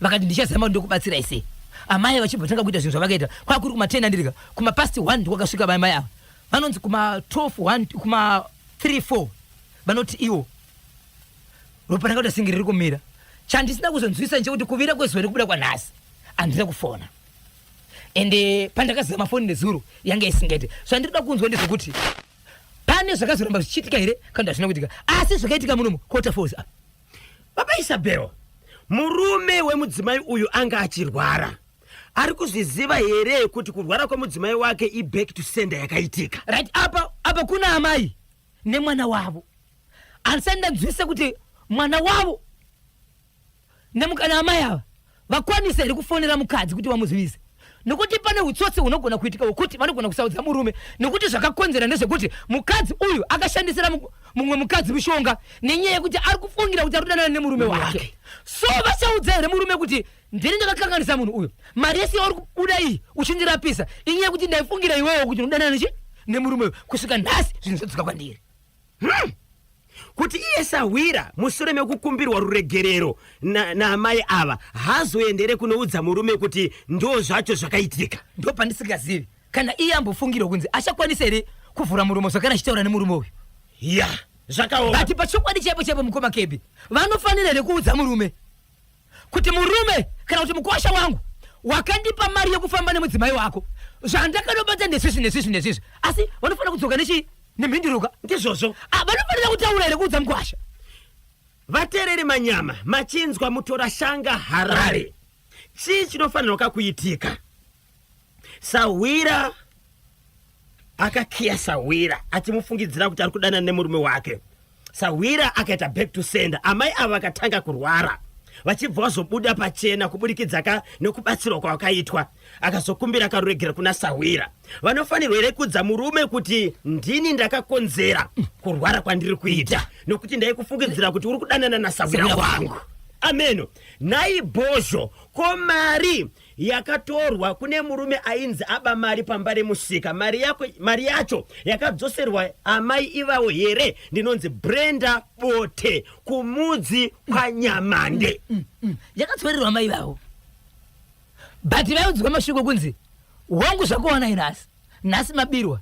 Vakati, "Ndichazama ndokubatsirai sei." Amai vachibva tanga kuita zvinhu zvavakaita. Kwakuri kuma10, andirika kumapast 1 ndikwakasvika vaimai ava. Vanonzi kuma12 1, kuma3 4, vanoti iwo ropa ranga kuti singe riri kumira. Chandisina kuzonzwisa nchekuti kuvira kwezuva rekubuda kwanhasi handina kufona, ende pandakazama foni nezuro yanga isingaite. Zvandinoda kunzwa ndezvekuti pane zvakazoramba zvichiitika here kana hazvina kuitika. Asi zvakaitika munomu Waterfalls apa. Baba Isabel, murume wemudzimai uyu anga achirwara, ari kuzviziva here kuti kurwara kwemudzimai wake iback to sender yakaitika? Right, apa kuna amai nemwana wavo. Handisati ndanzwisa kuti mwana wavo nemukana amai ava vakwanisa here kufonera mukadzi kuti vamuzivise, nekuti pane utsotsi hunogona kuitika hwekuti vanogona kusaudza murume, nekuti zvakakonzera ndezvekuti mukadzi uyu akashandisira mumwe mukadzi mushonga nenyaya yekuti ari kufungira kuti ari kudanana nemurume wake. So vachaudza here murume kuti, "Ndini ndakakanganisa munhu uyu? Mari yese yauri kubuda iyi uchindirapisa inyaya yekuti ndaifungira iwewo kuti unodanana nechi nemurume uyu. Kusvika nhasi zvinhu zvodzoka kwandiri"? Kuti iye sahwira, mushure mekukumbirwa ruregerero naamai ava, hazoendere kunoudza murume kuti ndo zvacho zvakaitika? Ndo pandisingazivi kana iye ambofungirwa kunzi achakwanisa here kuvhura muromo zvakare achitaura nemurume uyu. Ya, zvakaoma. But pachokwadi chaipo chaipo, mukoma Kebi, vanofanira here kuudza murume kuti, "Murume kana kuti mukwasha wangu, wakandipa mari yekufamba nemudzimai wako, zvandakanobata ndezvizvi nezvizvi nezvizvi"? Asi vanofanira kudzoka nechi nemhinduruka. Ndizvozvo. Ah, vanofanira kutaura here, kuudza mukwasha? Vateereri, manyama machinzwa mutorashanga Harare. Chii chinofanirwa kuitika? Sahwira akakiya sahwira achimufungidzira kuti ari kudanana nemurume wake. Sahwira akaita back to sender. Amai ava vakatanga kurwara, vachibva vazobuda pachena kuburikidza ka nekubatsirwa kwavakaitwa. Akazokumbira karuregero kuna sahwira. Vanofanirwa here kudza murume kuti, "Ndini ndakakonzera kurwara kwandiri kuita nokuti ndaikufungidzira kuti uri kudanana nasahwira Sahwira wangu"? Ameno nhai bhozho. Ko mari yakatorwa kune murume ainzi aba mari pamba remusika, mari, yako, mari yacho yakadzoserwa amai ivavo here? Ndinonzi Brenda Bote kumudzi kwaNyamande. Yakadzorerwa mai vavo, but vaiudzwa mashoko kunzi, "Wangu, zvakuwanai nhasi, nhasi mabirwa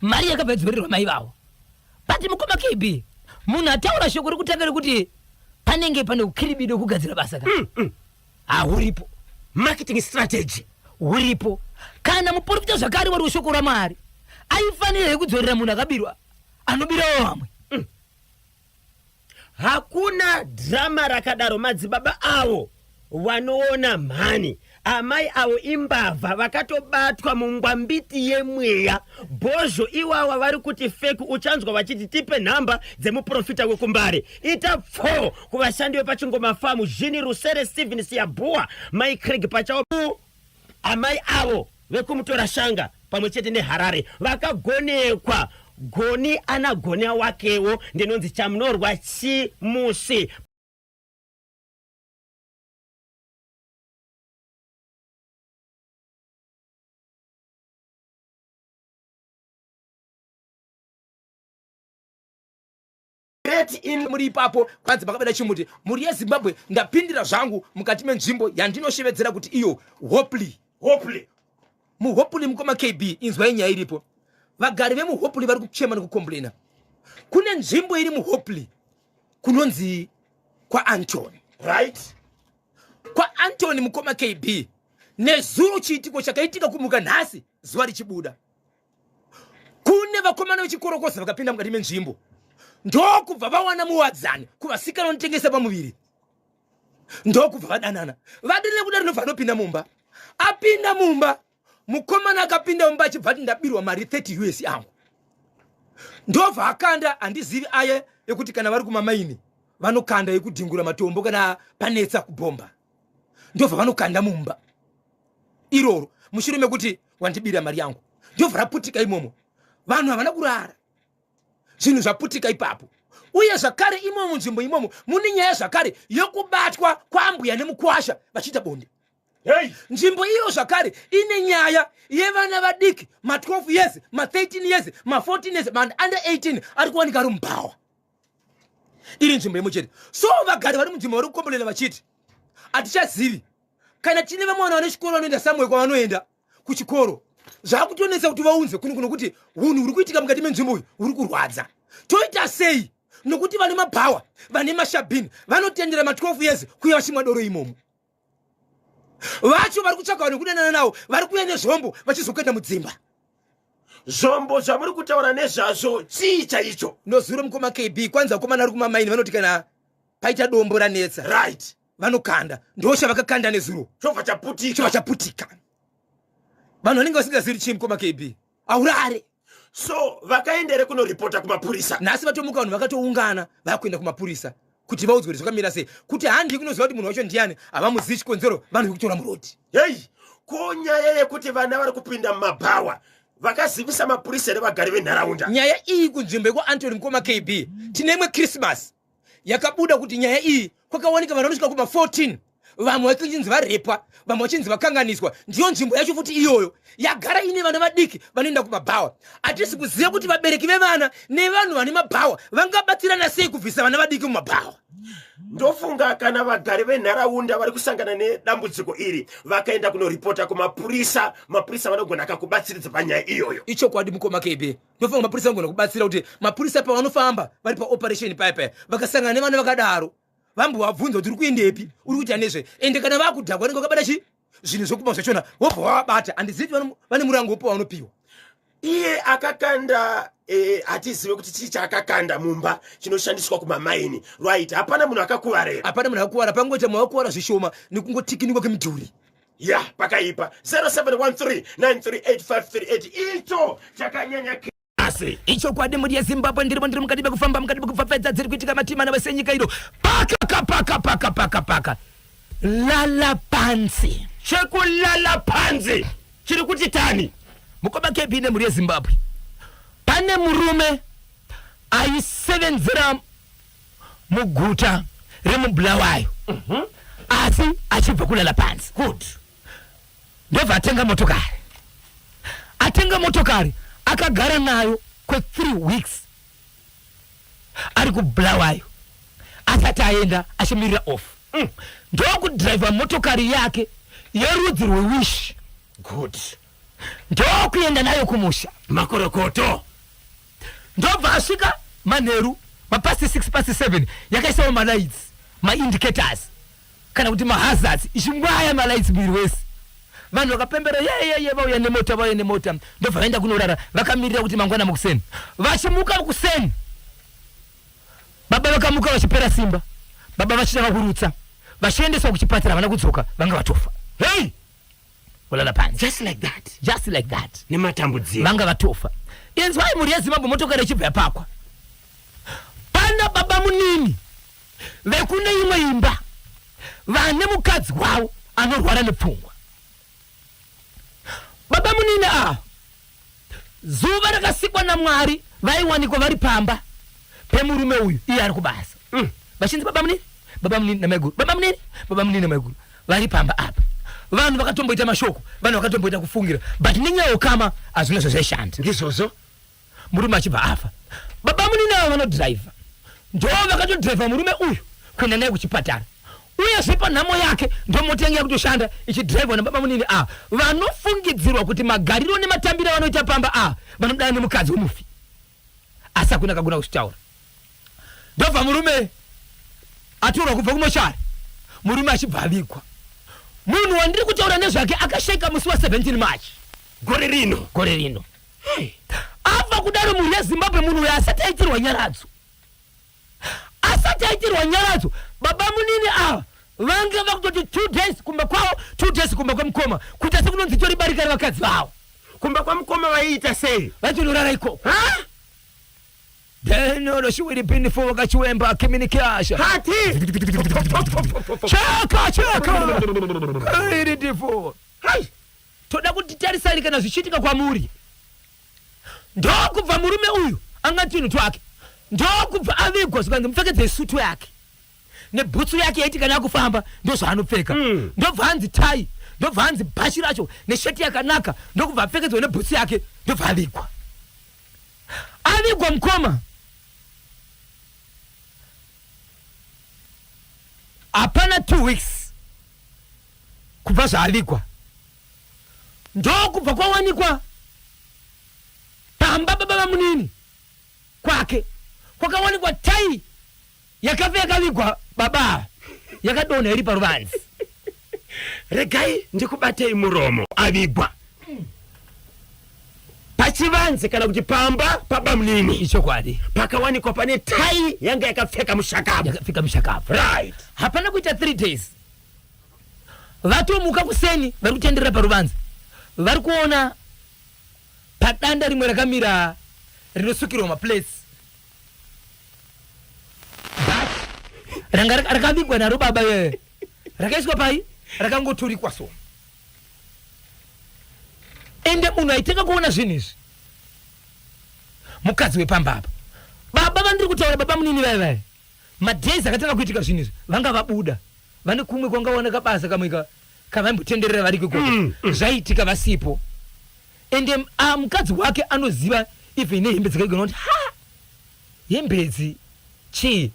mari." Yakabva yadzorerwa mai vavo. But mukoma KB, munhu ataura shoko rekutanga rekuti panenge pane ukiribido kugadzira basa ka hahuripo. Marketing strategy. Huripo. Kana muprofita zvakare wari weshoko raMwari, aifanira here kudzorera munhu akabirwa anobirawo vamwe? Hakuna dhirama rakadaro. Madzibaba avo vanoona mhani. Amai avo imbavha vakatobatwa mungwambiti yemweya. Bhozho iwawa vari kuti fake uchanzwa vachiti tipe nhamba dzemuprofita wekuMbare. Ita pfoo kuvashandi vepaChingoma Farm Zhini Rusere Steven Siyabhuwa Mai Craig pachawo amai avo vekumutora shanga pamwe chete neHarare vakagonekwa goni ana gonia wakewo ndinonzi Chamunorwa Chimusi. Great in muri ipapo kwanzi makabeda chimuti mhuri yeZimbabwe ndapindira zvangu mukati menzvimbo yandinoshevedzera kuti iyo Hopley. Hopley. MuHopley mukoma KB inzwai nyaya iripo. Vagari vemuHopley vari kuchema nekucomplaina. Kune nzvimbo iri muHopley kunonzi kwaAntony. Right. KwaAntony mukoma KB nezuro chiitiko chakaitika kumuka nhasi zuva richibuda. Kune vakomana vechikorokoza vakapinda mukati menzvimbo ndokubva vawana muwadzani kuvasikana vanotengesa pamuviri ndokubva vadanana vadanana kudaro ndobva anopinda mumba apinda mumba mukomana akapinda mumba achibva ati ndabirwa mari 30 us angu ndobva akanda handizivi aye ekuti kana vari kumamaini vanokanda yekudhingura matombo kana panetsa kubhomba ndobva vanokanda mumba iroro mushure mekuti wandibira mari yangu ndobva raputika imomo vanhu havana kurara zvinhu zvaputika ipapo uye zvakare imomo munzvimbo imomo mune nyaya zvakare yokubatwa kwaambuya nemukwasha vachiita bonde Hey! Nzvimbo iyo zvakare ine nyaya yevana vadiki ma12 years, ma13 years, ma14 years, ma under 18 ari kuwanika ari mubhawa. Iri nzvimbo imwe chete. So vagari vari munzvimbo vari kukombolela vachiti hatichazivi kana tine vamwe vana vane chikoro vanoenda somewhere kwavanoenda kuchikoro zvakutonetsa kuti vaunze kuno kuno kuti hunhu huri kuitika mukati menzvimbo uyu huri kurwadza. Toita sei nokuti vane mabhawa vane mashabhini vanotendera ma12 years kuya vachimwa doro imomo. Vacho vari kutsvaga vanhu vekudanana navo vari kuuya nezvombo vachizokuenda mudzimba. Zvombo zvamuri kutaura nezvazvo chii chaicho? Nozuro mukoma KB kwanzi vakomana vari kumamaini vanoti kana paita dombo ranetsa right vanokanda ndosha vakakanda nezuro chobva chaputika chobva chaputika vanhu vanenge vasingazivi chii mukoma KB aurare So vakaenda here kunoripota kumapurisa? Nhasi vatomuka vanhu vakatoungana vakuenda kumapurisa kuti vaudzwe kuti zvakamira sei kuti handi kunoziva kuti munhu wacho ndiani havamuzivi chikonzero vanhu vekutora murodhi. Hei, ko nyaya yekuti vana vari kupinda mumabhawa vakazivisa mapurisa here vagari venharaunda? Nyaya iyi kunzvimbo yekwaAntony mukoma KB tine imwe Christmas yakabuda kuti nyaya iyi kwakawanika vanhu vanosvika kuma 14 vamwe vachinzi varepwa vamwe vachinzi vakanganiswa ndiyo nzvimbo yacho futi iyoyo yagara ine vana vadiki vanoenda kumabhawa hatisi kuziva kuti vabereki vevana nevanhu vane mabhawa vangabatsirana sei kubvisa vana vadiki mumabhawa ndofunga kana vagari venharaunda vari kusangana nedambudziko iri vakaenda kunoripota kumapurisa mapurisa vanogona akakubatsiridza panyaya iyoyo ichokwadi mukoma kb ndofunga mapurisa vanogona kubatsira kuti mapurisa pavanofamba vari paoperation paya paya vakasangana nevana vakadaro vambovabvunza kuti uri kuendepi uri kuita nezve ende kana vakudhakwa vanenge vakabata chi zvinhu zvekuba zvachona wobva wavabata handizivi kuti vane murango upi wavanopiwa iye akakanda eh, hatizive kuti chii chaakakanda mumba chinoshandiswa kumamaini right hapana munhu akakuvara here hapana munhu akakuvara pangoita munhu akakuvara zvishoma nekungotikinikwa kwemidhuri ya pakaipa 0713938538 icho chakanyanya asi ichokwadi mhuri yeZimbabwe ndirimo ndiri mukati mekufamba mukati mekupfapfaidza dziri kuitika matimana wese enyika ino paka kapaka paka paka paka lala pansi chekulala panzi chiri kuti tani mukoma KB nemhuri yeZimbabwe pane murume aisevenzera muguta remuBulawayo mm -hmm. asi achibva kulala pansi good ndobva atenga motokari atenga motokari akagara nayo kwe3 weeks ari kuBulawayo asati aenda achimirira off mm. ndokudhiraivha motokari yake yerudzi rwewish good ndokuenda nayo kumusha makorokoto ndobva asvika manheru mapast 6 past 7 yakaisawo malights maindicators kana kuti mahazards ichingwaya malights muviri wese vanhu vakapembera yeyeye vauya nemota vauya nemota ndobva vaenda kunorara vakamirira kuti mangwana mukuseni vachimuka kuseni baba vakamuka vachipera simba baba vachitanga kurutsa vachiendeswa kuchipatara havana kudzoka vanga vatofa hei. Volala panze. Just like that. Just like that. Nematambudziko. Vanga vatofa. Inzwai mhuri yeZimbabwe, motokari ichibva yapakwa. Pana baba munini vekune imwe imba vane mukadzi wavo anorwara nepfungwa. Baba munini ava zuva rakasikwa naMwari vaiwanikwa vari pamba pemurume uyu iye ari kubasa. Vachinzi baba munini, baba munini namaiguru, baba munini, baba munini namaiguru vari pamba apa. Vanhu vakatomboita mashoko, vanhu vakatomboita kufungira, but nenyaya yokama hazvina zvazvaishanda. Ndizvozvo. Murume achibva afa. Baba munini ava vanodhiraivha, ndo vakatodhiraivha murume uyu kuenda naye kuchipatara. Uyezve panhamo yake ndomota yange yakutoshanda ichidhiraivhwa nababa munini ava vanofungidzirwa kuti magariro nematambiro avanoita pamba ava vanodana nemukadzi wemufi, asi hakuna akagona kuzvitaura. Ndobva murume atorwa kubva kumochari, murume achibva avigwa. Munhu wandiri kutaura nezvake akashaika musi wa 17 March gore rino. Gore rino. Afa kudaro mhuri yeZimbabwe, munhu uyo asati aitirwa nyaradzo, asati aitirwa nyaradzo, baba munini ava vange vakutoti 2 days kumba kwavo, 2 days kumba kwemukoma, kuita sekunonzi tori barika revakadzi vavo. Kumba kwamukoma vaiita sei? Vaitonorara ikoko. Denolo shiwiri pinifo vakachiwemba kiminikiasha. Hati! Cheka cheka. Iri ndifo. Hai! Toda kuti tarisai kana zvichiitika kwamuri. Ndokubva murume uyu anga tunhu twake, ndokubva avigwa, zvikanzi mupfekedzei sutu yake nebhutsu yake yaiti kana akufamba ndozvaanopfeka. Ndobva anzi tai, ndobva anzi bhachi racho nesheti yakanaka, ndokubva apfekedzwa nebhutsu yake, ndobva avigwa. Avigwa mukoma, hapana 2 weeks kubva zvaavigwa, ndokubva kwawanikwa pamba baba vamunini kwake kwakawanikwa tai yakafa yakavigwa baba ava yakadonha iri paruvanze. Regai ndikubatei muromo. Avigwa pachivanze kana kuti pamba pabamunini. Ichokwadi. Pakawanikwa pane tai yanga yakapfeka mushakabvu. Yakapfeka mushakabvu. Right. Hapana kuita 3 days, vatomuka kuseni vari kutenderera paruvanze, vari kuona padanda rimwe rakamira rinosukirwa maplates ranga rakavigwa naro baba ye, rakaiswa pai, rakangoturikwa so. Ende munhu aitanga kuona zvinhu izvi mukadzi wepamba apa. Baba vandiri kutaura, baba munini vaya vaya, madays akatanga kuitika zvinhu izvi vanga vabuda vane kumwe kwangawana kabasa kamwe kavaimbotenderera variko ikoko. Zvaitika vasipo. Ende mukadzi wake anoziva even nehembe dzakaigona kuti ha, hembedzi chii.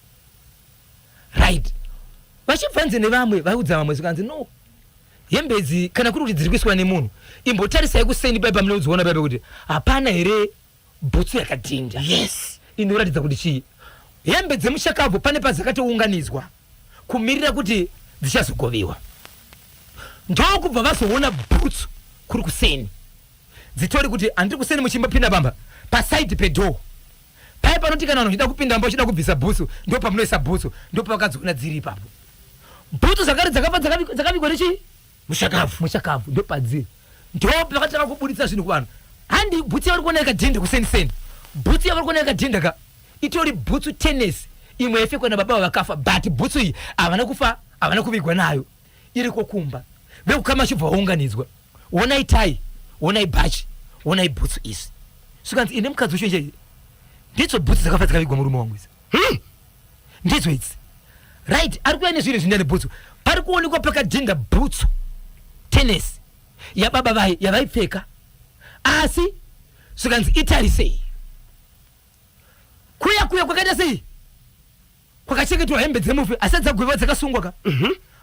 Right, vachibvanze nevamwe vaudza vamwe, zvikanzi no, hembedzi kana kuri kuti dziri kuiswa nemunhu, imbotarisai kuseni pai pamunodziona paipa kuti hapana here bhutsu yakadhinda. Inoratidza kuti chii, hembe dzemushakabvu pane padzakatounganidzwa kumirira kuti dzichazogoviwa. Ndokubva vazoona bhutsu kuri kuseni dzitori kuti handiri kuseni muchimbopinda pamba pasaidi pedoor pai panoti kana vanhu vachida kupinda mba vachida kubvisa bhutsu ndo pamunoisa bhutsu, ndopavakadziona dziri ipapo bhutsu zvakare dzakafa dzakavigwa nechii? Mushakabvu. Mushakabvu ndopadziri, ndo pakatanga kubuditsa zvinhu kuvanhu. Handi bhutsu yavari kuona yakadhinda kuseni seni, bhutsu yavari kuona yakadhinda ka itori bhutsu tenesi imwe yaipfekwa nababa vakafa, but bhutsu iyi havana kufa, havana kuvigwa nayo, iriko kumba. Vekukama chibva vaunganidzwa, onai tai, onai bhachi, onai bhutsu izvi. Svikanzi ine mukadzi ucho nje, ndidzo bhutsu dzakafa dzakavigwa murume wangu idzi. Ndidzo idzi. Right, ari kuuya nezvinhu izvi nebhutsu, pari kuonekwa pakadhinda bhutsu tenesi yababa vai yavaipfeka, asi zvikanzi itarisei kuya kuya kwakaita sei kwakachengetwa hembe dzemufi asi dzagwiva dzakasungwa ka,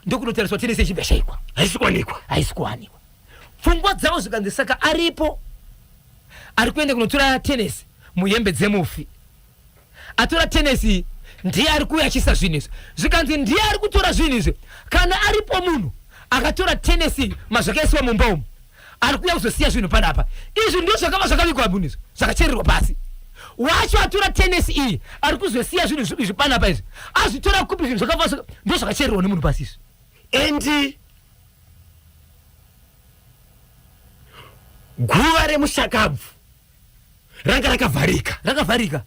ndokunotariswa tenesi ichibva yashaikwa. Haisi kuwanikwa. Haisi kuwanikwa. Pfungwa dzavo zvikanzi saka aripo ari kuenda kunotora tenesi muhembe dzemufi, atora tenesi ndiye ari kuuya achiisa zvinhu izvi. Zvikanzi ndiye ari kutora zvinhu izvi, kana aripo munhu akatora tenesi mazvakaiswa mumba umu, ari kuuya kuzosiya zvinhu panapa. Izvi ndizvo zvakava zvakavigwa munhu izvi zvakachererwa pasi. Wacho atora tenesi iyi ari kuzosiya zvinhu izvi panapa izvi, azvitora kupi? Zvinhu zvakava ndo zvakachererwa nemunhu pasi izvi. And Guva remushakabvu ranga rakavharika. Rakavharika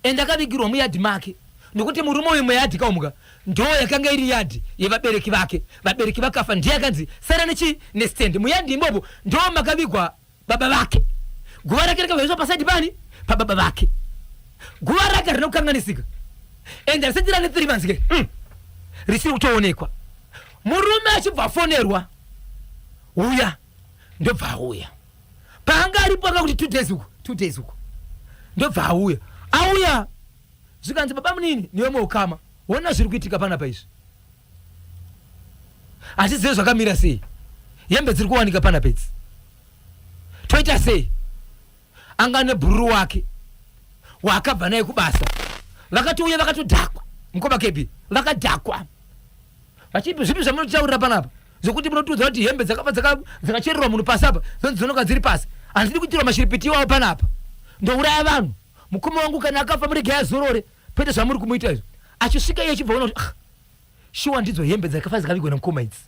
and akavigirwa muyadhi make nokuti murume uyu muyadhi kaumuka ndo yakanga iri yadhi yevabereki vake. Vabereki vakafa ndiye akanzi sara nechi nestand muyadhi imomo ndo makavigwa baba vake. Guva rake rakavhariswa pasaidi pani pababa vake. Guva rake harina kukanganisika and harisati rane 3 months ke risiri kutoonekwa. Murume achibva afonerwa uya ndobva auya paanga aripo anga kuti 2 days uku 2 days uku ndobva auya auya zvikanzi baba munini niwe muukama wona zviri kuitika panapa izvi hatizive zvakamira sei hembe dziri kuwanika panapa idzi toita sei anga ane bhururu wake waakabva naye kubasa vakatouya vakatodhakwa mukoma kebi vakadhakwa vachipi zvipi zvamunotaurira panapa zvekuti munotiudza kuti hembe dzakafa dzakachererwa munhu pasi apa dzonzi dzonoka dziri pasi handidi kuitirwa mashiripiti iwawo panapa ndouraya vanhu mukoma wangu kana akafa muregei azorore kwete zvamuri kumuita izvo achisvika iye achibva ona kuti ah, shuwa ndidzo hembe dzakafa dzakavigwa namukoma idzi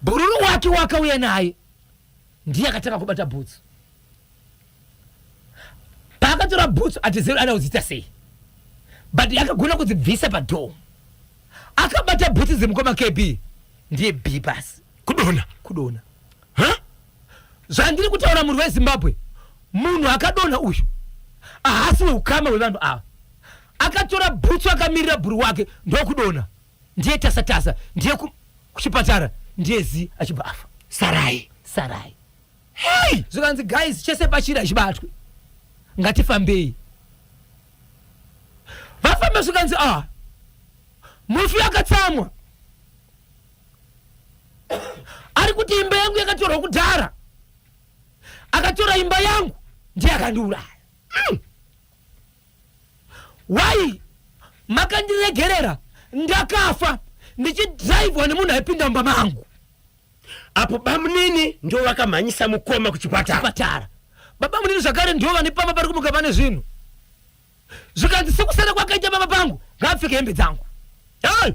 bhururu wake wakauya naye ndiye akatanga kubata bhutsu paakatora bhutsu atizivi ada kudziita sei but akagona kudzibvisa padhoo akabata bhutsu dzemukoma kb ndiye b pasi kudonha kudonha huh? Zvandiri kutaura murwi weZimbabwe munhu akadonha uyu ahasi weukama hwevanhu ava. Akatora bhutsu akamirira bhuru wake ndokudonha ndiye tasa tasa ndiye kuchipatara ndiye zi achibva afa. Sarai. Sarai. Hey! Zvikanzi guys chese pachiri hachibatwe. Ngatifambei. Vafamba zvikanzi ah mufi akatsamwa. Ari kuti imba yangu yakatorwa kudhara. Akatora imba yangu ndiye akandiuraya. Why makandiregerera ndakafa ndichidhiraivhwa nemunhu aipinda mumba mangu? Apo bamunini ndo vakamhanyisa mukoma kuchipatara. Chipatara. Babamunini zvakare ndivo vane pamba pari kumuka pane zvinhu. Zvikanzi sekusara kwakaita baba pangu ngaapfeke hembe dzangu. Hey!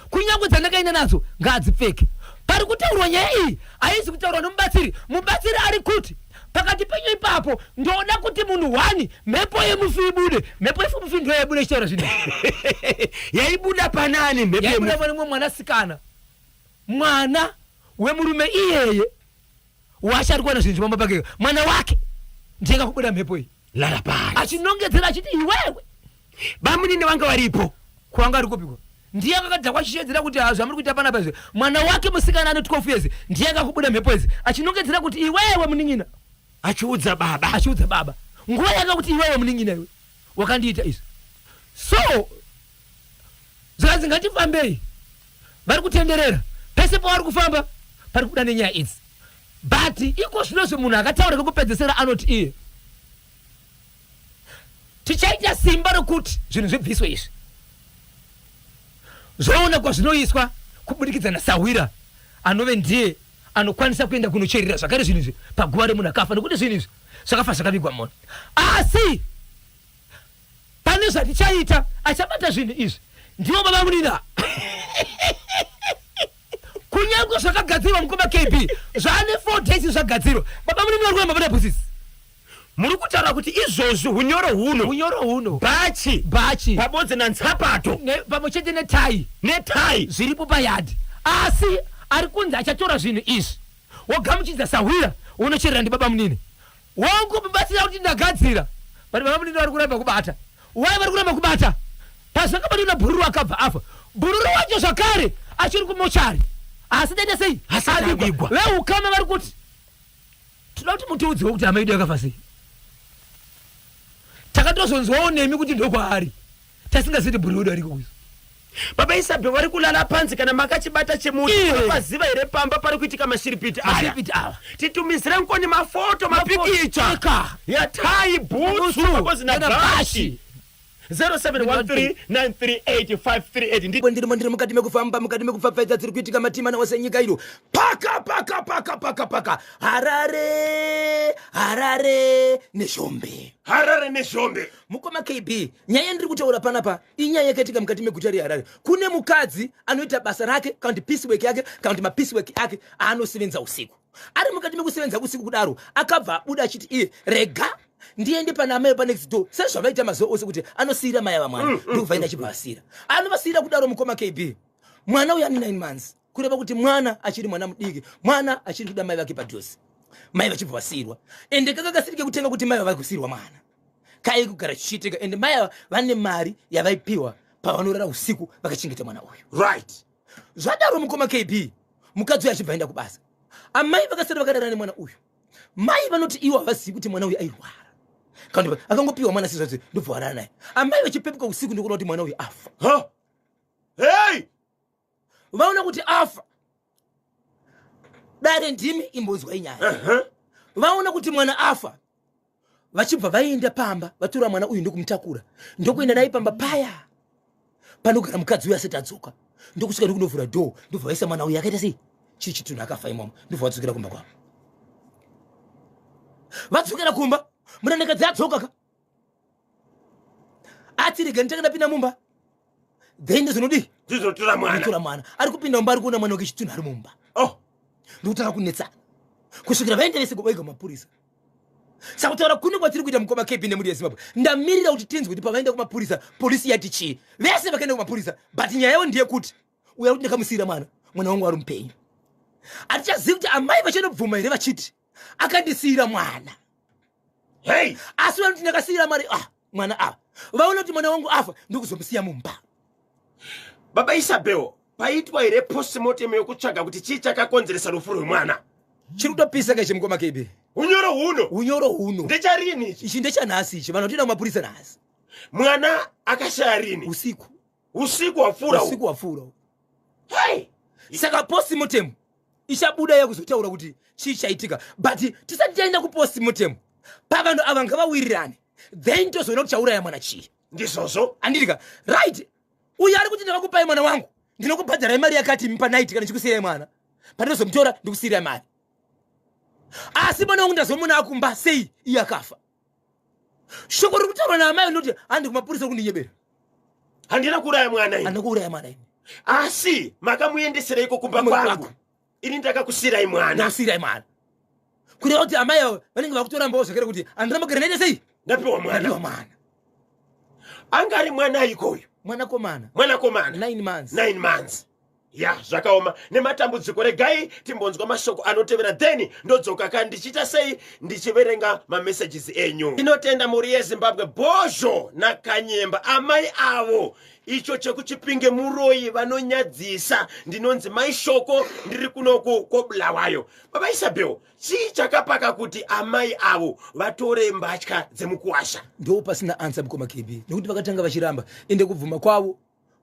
Kunyangwe dzandakaenda nadzo ngaadzipfeke. Pari kutaurwa nyaya iyi haisi kutaurwa nomubatsiri. Mubatsiri ari kuti pakati penyu ipapo ndoda kuti munhu one mhepo yemufi ibude. Mhepo yemufi ndiyo yaibuda ichitaura zvinhu. Yaibuda panani mhepo Yaibuda yemufi? pane mumwe mwanasikana. Mwana wemurume iyeye wacho ari kuwana zvinhu zvipamba pake. Mwana wake ndiye akakubuda mhepo iyi. Lara pasi. Achinongedzera achiti iwewe. Bamunini vanga varipo. Kwanga ari kupiko? Ndiye akakadhakwa achishedzera kuti ha zvamuri kuita panapa izvi. Mwana wake musikana ane 12 years ndiye akakubuda mhepo idzi achinongedzera kuti iwewe munin'ina. Achiudza baba. Achiudza baba. Nguva yakakuti iwewe munin'ina iwe wakandiita izvi. So zvikanzi ngatifambei. Vari kutenderera pese pavari kufamba pari kubuda nenyaya idzi. But iko zvinozvi munhu akataura kekupedzesera anoti iye tichaita simba rokuti zvinhu zvibviswe izvi zvoona kwazvinoiswa kubudikidza nasahwira anove ndiye anokwanisa kuenda kunocherera zvakare zvinhu izvi paguva remunhu akafa nekuti zvinhu izvi zvakafa zvakavigwa mona asi pane zvatichaita achabata zvinhu izvi ndivo baba munina Kunyangwe zvakagadzirwa mukoma KB zvaane 4 days zvagadzirwa baba munini vari kuramba vane bhusisi. Muri kutaura kuti izvozvi hunyoro huno Hunyoro huno bhachi bhachi pabodzi nanzapato ne, pamwe chete netai netai zviripo payadhi asi ari kunzi achatora zvinhu izvi wogamuchidza sahwira wonocherera ndibaba munini Wangu mubatsira kuti ndagadzira but baba munini vari kuramba kubata. Why vari kuramba kubata? Pazvakabatwa nabhururu akabva afa. Bhururu wacho zvakare achiri kumochari. Asi daita sei? Asati avigwa. Veukama vari kuti tinoda kuti mutiudzewo kuti hama yedu yakafa sei. Takatozonzwawo nemi kuti ndokwaari. Tasingazivi kuti bhururu wedu ariko kuzo. Baba Isabel vari kulala panzi kana makachibata chimuti unopaziva here pamba pari kuitika mashiripiti aya. Mashiripiti ava. Titumizire ngoni mafoto mapikicha Eka. yatai bhutsu pamodzi nabhachi. 0713938538. Ndipo ndirimo ndiri mukati mekufamba, mukati mekupfapfaidza dziri kuitika matima nawo senyika ino. Paka paka paka paka paka Harare, Harare neZhombe. Harare neZhombe. Mukoma KB, nyaya yandiri kutaura panapa inyaya yakaitika mukati meguta reHarare. Kune mukadzi anoita basa rake kana kuti piecework yake kana kuti mapiecework ake aanosevenza usiku. Ari mukati mekusevenza usiku kudaro, akabva abuda achiti iye rega ndiende pana amai panext door sezvavaita mazuva ose kuti anosiira mai ava mwana, ndokubva enda achibva asira. Anovasiyira kudaro mukoma KB, mwana uyu ane 9 months, kureva kuti mwana achiri mwana mudiki, mwana achiri kuda mai vake padhuze, mai vachibva vasiyirwa. Ende kanga kasiri kekutenga kuti mai vava kusiyirwa mwana, kai kugara chichiitika. Ende mai ava vane mari yavaipiwa pavanorara usiku vakachengeta mwana uyu. Zvadaro mukoma KB, mukadzi uyu achibva aenda kubasa, amai vakasara vakarara nemwana uyu. Mai vanoti ivo havazivi kuti mwana uyu airwara, kana akangopiwa mwana sezvazi ndobva warara naye. Amai vachipepuka usiku ndokuona kuti mwana uyu afa. Huh? Hey! Vaona kuti afa, dare ndimi imbonzwai nyaya. Vaona kuti mwana afa, vachibva vaenda pamba vatora mwana uyu ndokumutakura ndokuenda naye pamba paya panogara mukadzi uyu asati adzoka, ndokusvika ndokunovhura dhoo, ndobva vaisa mwana uyu akaita sei chii chitunhu akafa imomo, ndobva vadzokera kumba kwavo. Vadzokera kumba, murandakadzi adzoka ka, ati rega nditanga ndapinda mumba, then ndozonodii ndizotora mwana. Ndizotora mwana. Ari kupinda mumba ari kuona mwana wake chitunhu ari mumba. Ndokutanga kunetsana kusvikira vaenda vese vega kumapurisa. Saka kutaura kune kwatiri kuita mukoma KB nemhuri yeZimbabwe, ndamirira kuti tinzwe kuti pavaenda kumapurisa polisi yati chii. Vese vakaenda kumapurisa, but nyaya yavo ndeyekuti uya kuti ndakamusiyira mwana, mwana wangu ari mupenyu. Hatichazivi kuti amai vachanobvuma here vachiti akandisiyira mwana. Hey! Asi vanoti ndakasiyira mari, mwana ava vaona kuti mwana wangu afa ndokuzomusiya mumba. Baba Isabel, paitwa here postmortem yokutsvaga kuti chii chakakonzeresa rufu rwemwana? Chiri kutopisa kaizve mukoma KB. Unyoro huno. Unyoro huno. Ndecharini ichi? Ichi ndechanhasi ichi, vanhu vatoenda kumapurisa nhasi. Mwana akashaya rini? Usiku. Usiku hwapfuura. Usiku hwapfuura. Hey! Saka postmortem ichabuda yakuzotaura kuti chii chaitika, but tisati taenda kupostmortem pavanhu ava ngavawirirane, then tozoona kuti chauraya mwana chii. Ndizvozvo. Andirika right. Uyu ari kuti ndakakupai mwana wangu, ndinokubhadharai mari yakati pa night kana ndichikusiyirai mwana, pandinozomutora ndikusiyirai mari, asi mwana wangu ndazomuna akumba sei iye akafa. Shoko riri kutaurwa naamai rinoti handi kumapurisa kundinyebera, handina kuuraya mwana ini. Handina kuuraya mwana ini. Asi makamuendesereiko kumba Kumba kwangu? kwangu. Ini ndakakusiyirai mwana. Ndakakusiyirai mwana. Kureva kuti amai avo vanenge vakutorambawo zvakare kuti handina magara naite sei? Ndapiwa mwana. Ndapiwa mwana. Anga ari mwana ikoyo? Mwanakomana. Mwanakomana. 9 months. 9 months. Ya, zvakaoma nematambudziko. Regai timbonzwa mashoko anotevera, then ndodzoka ka ndichiita sei ndichiverenga mamessages enyu. Inotenda mhuri yeZimbabwe, Bhozho naKanyemba, amai avo icho chekuChipinge muroyi vanonyadzisa. Ndinonzi Mai Shoko, ndiri kunoku koBulawayo. Baba Isabel, chii chakapaka kuti amai avo vatore mbatya dzemukuwasha? Ndo pasina answer mukoma KB, nekuti vakatanga vachiramba, ende kubvuma kwavo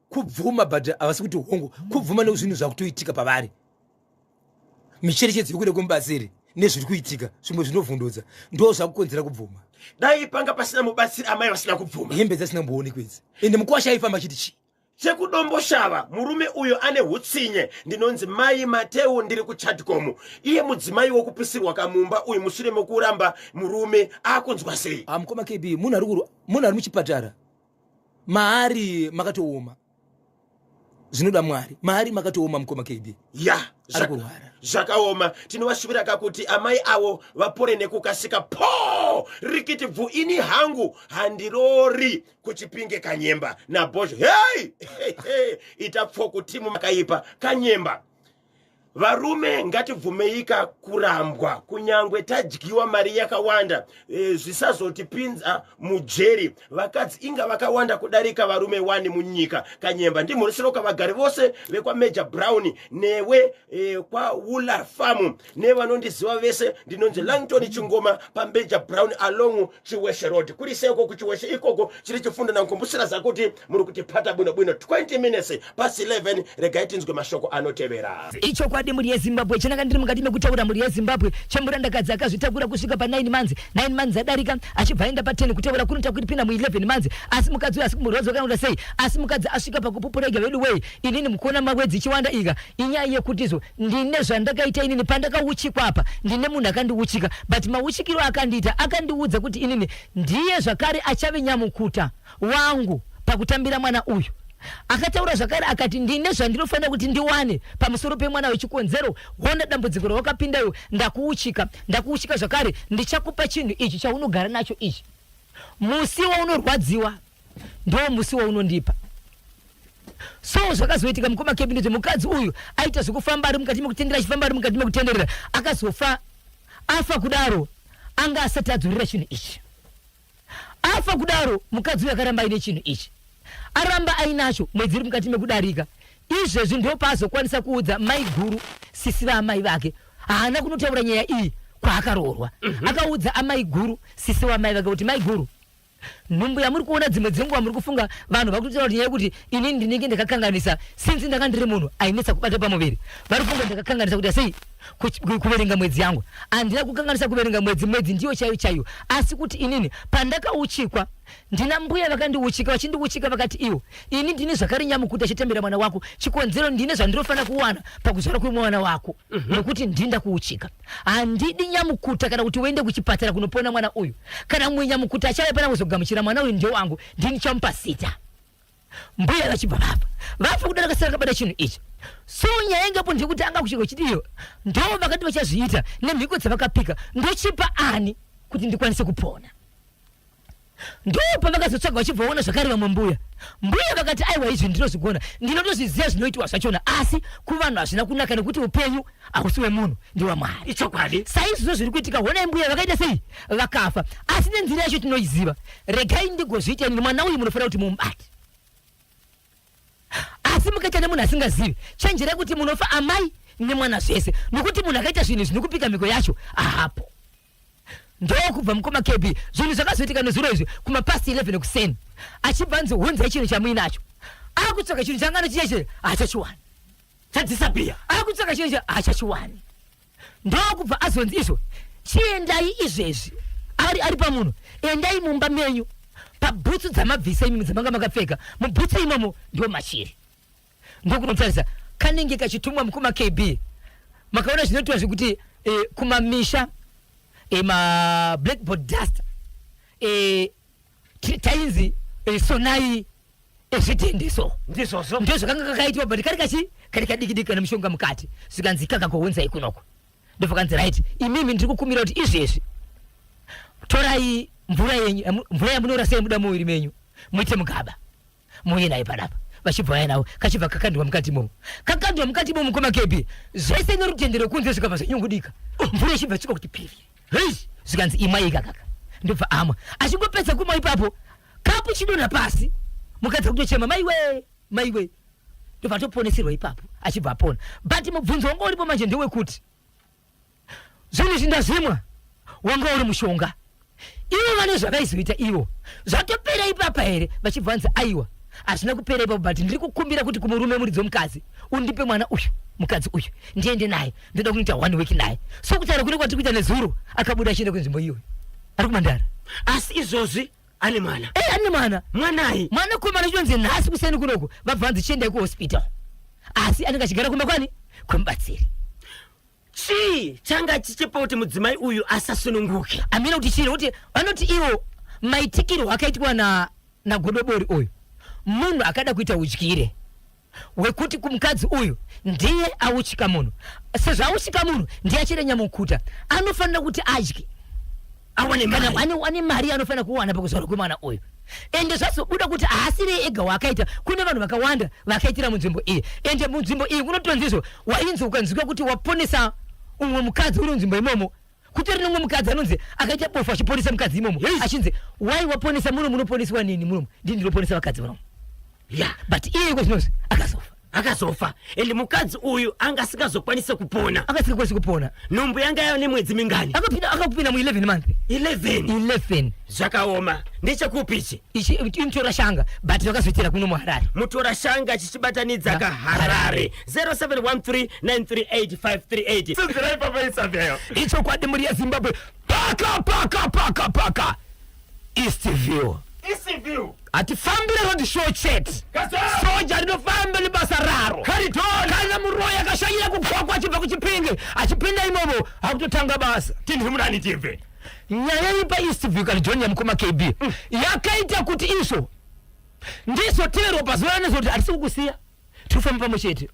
kubvuma, but havasi kuti hongu kubvuma nezvinhu zvakutoitika pavari, micherechedzo yekuda kwemubatsiri nezviri kuitika zvimwe zvinovhundudza, ndo zvakukonzera kubvuma. Dai panga pasina mubatsiri, amai vasina kubvuma, hembe dzasina kumboonekwa idzi. Ende mukuwasha aifamba achiti chii? Chekudomboshava, murume uyo ane hutsinye. Ndinonzi Mai Mateu, ndiri kuChatcom. Iye mudzimai wokupisirwa kamumba uyu mushure mekuramba murume akunzwa sei? Mukoma KB, munhu ari muchipatara, maari makatooma, zvinoda Mwari, maari makatooma mukoma KB. Ya, Ari kurwara. Zvakaoma. Tinovashuvira kakuti amai avo vapore nekukasika. Po rikiti bvu, ini hangu handirori kuChipinge. Kanyemba naBhozho, hei hey, ita pfoku timu makaipa. Kanyemba, varume ngatibvumeika kurambwa kunyangwe tadyiwa mari yakawanda, zvisazotipinza mujeri. Vakadzi inga vakawanda kudarika varume wani munyika. Kanyemba, ndimhorisiroka vagari vose vekwaMajor Brown newe kwaWular Farm nevanondiziva vese. Ndinonzi Langton Chingoma paMajor Brown along Chiweshe Road. Kuri seiko kuChiweshe ikoko? Chiri chifundo nankumbusira zakuti muri kutipata bwino bwino. 20 minutes past 11, regai tinzwe mashoko anotevera. Ichokwadi. Chokwadi mhuri yeZimbabwe chandanga ndiri mukati mekutaura mhuri yeZimbabwe chemurandakadzi akazvitakura kusvika pa9 months, 9 months adarika achibva aenda pa10, kutaura kunoita kupinda mu11 months, asi mukadzi uyu asi kumurwadziwa kana kuita sei, asi mukadzi asvika pakupupura ega, vedu wei, inini mukuona mawedzi ichiwanda ika inyaya yekutizo ndine zvandakaita inini pandakauchikwa apa, ndine munhu akandiuchika, but mauchikiro akandiita akandiudza kuti inini ndiye zvakare achave nyamukuta wangu pakutambira mwana uyu. Akataura zvakare akati ndine zvandinofanira kuti ndiwane pamusoro pemwana wechikonzero hona dambudziko rawakapindayo, ndakuuchika, ndakuuchika zvakare ndichakupa chinhu ichi chaunogara nacho ichi, musi waunorwadziwa ndo musi waunondipa. So zvakazoitika mukoma kebi ndezve mukadzi uyu aita zvekufamba ari mukati mekutendera, achifamba ari mukati mekutenderera, akazofa. Afa kudaro anga asati adzorera chinhu ichi. Afa kudaro mukadzi uyu akaramba aine chinhu ichi, aramba ainacho mwedzi iri mukati mekudarika. Izvezvi ndopaazokwanisa kuudza mai guru, sisi vaamai vake. Haana kunotaura nyaya iyi kwaakaroorwa. Akaudza amai guru, sisi wamai vake, kuti mai guru, nhumbu yamuri kuona dzimwe dzenguva muri kufunga vanhu vakutotaura kuti nyaya yekuti inini ndinenge ndakakanganisa, since ndanga ndiri munhu ainetsa kubata pamuviri, vari kufunga ndakakanganisa kuti sei kuverenga mwedzi yangu. Handina kukanganisa kuverenga mwedzi, mwedzi ndiyo chaiyo chaiyo, asi kuti inini pandakauchikwa ndina mbuya vakandiuchika, vachindiuchika vakati iwo ini ndini zvakare nyamukuta chetembera mwana wako, chikonzero ndine zvandinofanira kuwana pakuzvara kwemwana wako, nekuti ndini ndakuuchika. Handidi nyamukuta kana kuti uende kuchipatara kunopona mwana uyu, kana mumwe nyamukuta achauya pana kuzogamuchira mwana uyu ndewangu, ndini ndichamupa zita. Mbuya vachibva vafa, vafa kudaro kasara kabata chinhu ichi. So nyaya ingapo ndeyekuti anga kusvika chidiyo ndo vakati vachazviita nemhiko dzavakapika, ndochipa ani kuti ndikwanise kupona? Ndo pavakazotsvaga vachibva vaona zvakare vamwe mbuya. Mbuya vakati aiwa, izvi ndinozvigona, ndinotozviziva zvinoitwa zvachona, asi kuvanhu hazvina kunaka nekuti upenyu hausi wemunhu, ndewamwari. Ichokwadi. Saizvozvo zviri kuitika, honai mbuya vakaita sei, vakafa, asi nenzira yacho tinoiziva. Regai ndigozviita ini, mwana uyu munofanira kuti mumubate, asi mukaita nemunhu asingazivi, chenjerai kuti munofa amai nemwana zvese, nokuti munhu akaita zvinhu izvi nekupika mhiko yacho ahapo. Ndokubva mukoma KB, zvinhu zvakazoitika nezuro izvi kumapast 11 kuseni, achibva anzi hunzai chinhu chamuinacho. Akutsvaga chinhu changa anochicheche hachachiwani, chadisappear. Akutsvaga chinhu hachachiwani. Ndokubva azonzi izvo chiendai izvezvi, ari pamunhu, endai mumba menyu pabhutsu dzamabvisa imimi dzamanga makapfeka, mubhutsu imomo ndo machiri. Ndokunotarisa kanenge kachitumwa mukoma KB, makaona zvinoitwa zvekuti kumamisha ma blackboard dust, tainzi sonai zvidhende so. Ndizvozvo. Ndo zvakanga kakaitwa, but kari kachi kari kadiki diki kana mushonga mukati, zvikanzi kakagounzai kunoko. Ndofakanzi right, imimi ndiri kukumira kuti izvezvi torai mvura yenyu, mvura yamunorasa yemuda muviri menyu, muite mugaba muuye naye panapa. Vachibva vaya nawo, kachibva kakandwa mukati imomo, kakandwa mukati imomo mukoma KB, zvese nerudhende rwekunze zvikabva zvanyungudika, mvura ichibva tsvika kuti piri. Hei. Zvikanzi imwai ikakaka, ndobva amwa. Achingopedza kumwa ipapo kapu chidonha pasi, mukadzi akutochema maiwe maiwe, ndobva atoponeserwa ipapo, achibva apona. But mubvunzo wanga uripo manje ndewekuti zvinhu izvi ndazvimwa wanga uri mushonga, ivo vane zvavaizoita ivo zvatopera ipapa here? Vachibva vanzi aiwa, hazvina kupera ipapo, but ndiri kukumbira kuti kumurume muridzi womukadzi undipe mwana uyu, mukadzi uyu ndiende naye, ndoda kunoita 1 week naye. So kutaura kune kwatiri kuita nezuro akabuda achienda kunzvimbo iyoyo ari kumandara. Asi izvozvi ane mwana? Ane mwana. Mwanai? Mwana komana chitonzi nhasi kuseni kunoko vabva vanzi chiendai kuhospital, asi anenge achigara kumba kwani kwemubatsiri. Chii changa chichipa kuti mudzimai uyu asasununguke? Amina kuti chii, nekuti vanoti ivo maitikirwo akaitwa nagodobori uyu, munhu akada kuita udyire wekuti kumukadzi uyu ndiye auchika munhu, sezvo auchika munhu ndiye achiri nyamukuta, anofanira kuti adye awane kana mari. Ane mari anofanira kuwana pakuzvarwa kwemwana uyu. Ende zvazobuda kuti haasiri ega waakaita, kune vanhu vakawanda vakaitira munzvimbo iyi. Ende munzvimbo iyi kunotonzi izvo wainzi ukanzwika kuti waponesa umwe mukadzi uri munzvimbo imomo, kutori nemumwe mukadzi anonzi akaita bofu achiponesa mukadzi imomo, achinzi wai waponesa muno, munoponeswa nini muno, ndini ndinoponesa vakadzi muno. But iye iko zvinonzi akazofa. Akazofa, and mukadzi uyu anga asingazokwanise kupona. Akasingakwanisi kupona. Nhumbu yanga yava nemwedzi mingani? Akapinda mu 11 month. 11? 11. Zvakaoma. Ndechekupi ichi? Ichi inotora shanga, but vakazoitira kuno muHarare. Mutora shanga chichibatanidza kaHarare. 0713938538. Tsunzirai papa isabel. Ichokwadi, mhuri yeZimbabwe, paka paka paka paka Eastview. Eastview. Hatifambire road show chete, soja rinofamba nebasa raro. Kana muroyi akashanyira kukwakwa achibva kuChipinge achipinda imomo, hakutotanga basa. Tinhumurani tibve. Nyaya iyi paEastview, Caledonia, mukoma KB, yakaita kuti izvo ndizoteverwa pazuva ranezoti hatisi kukusiya, tiri kufamba pamwe chete.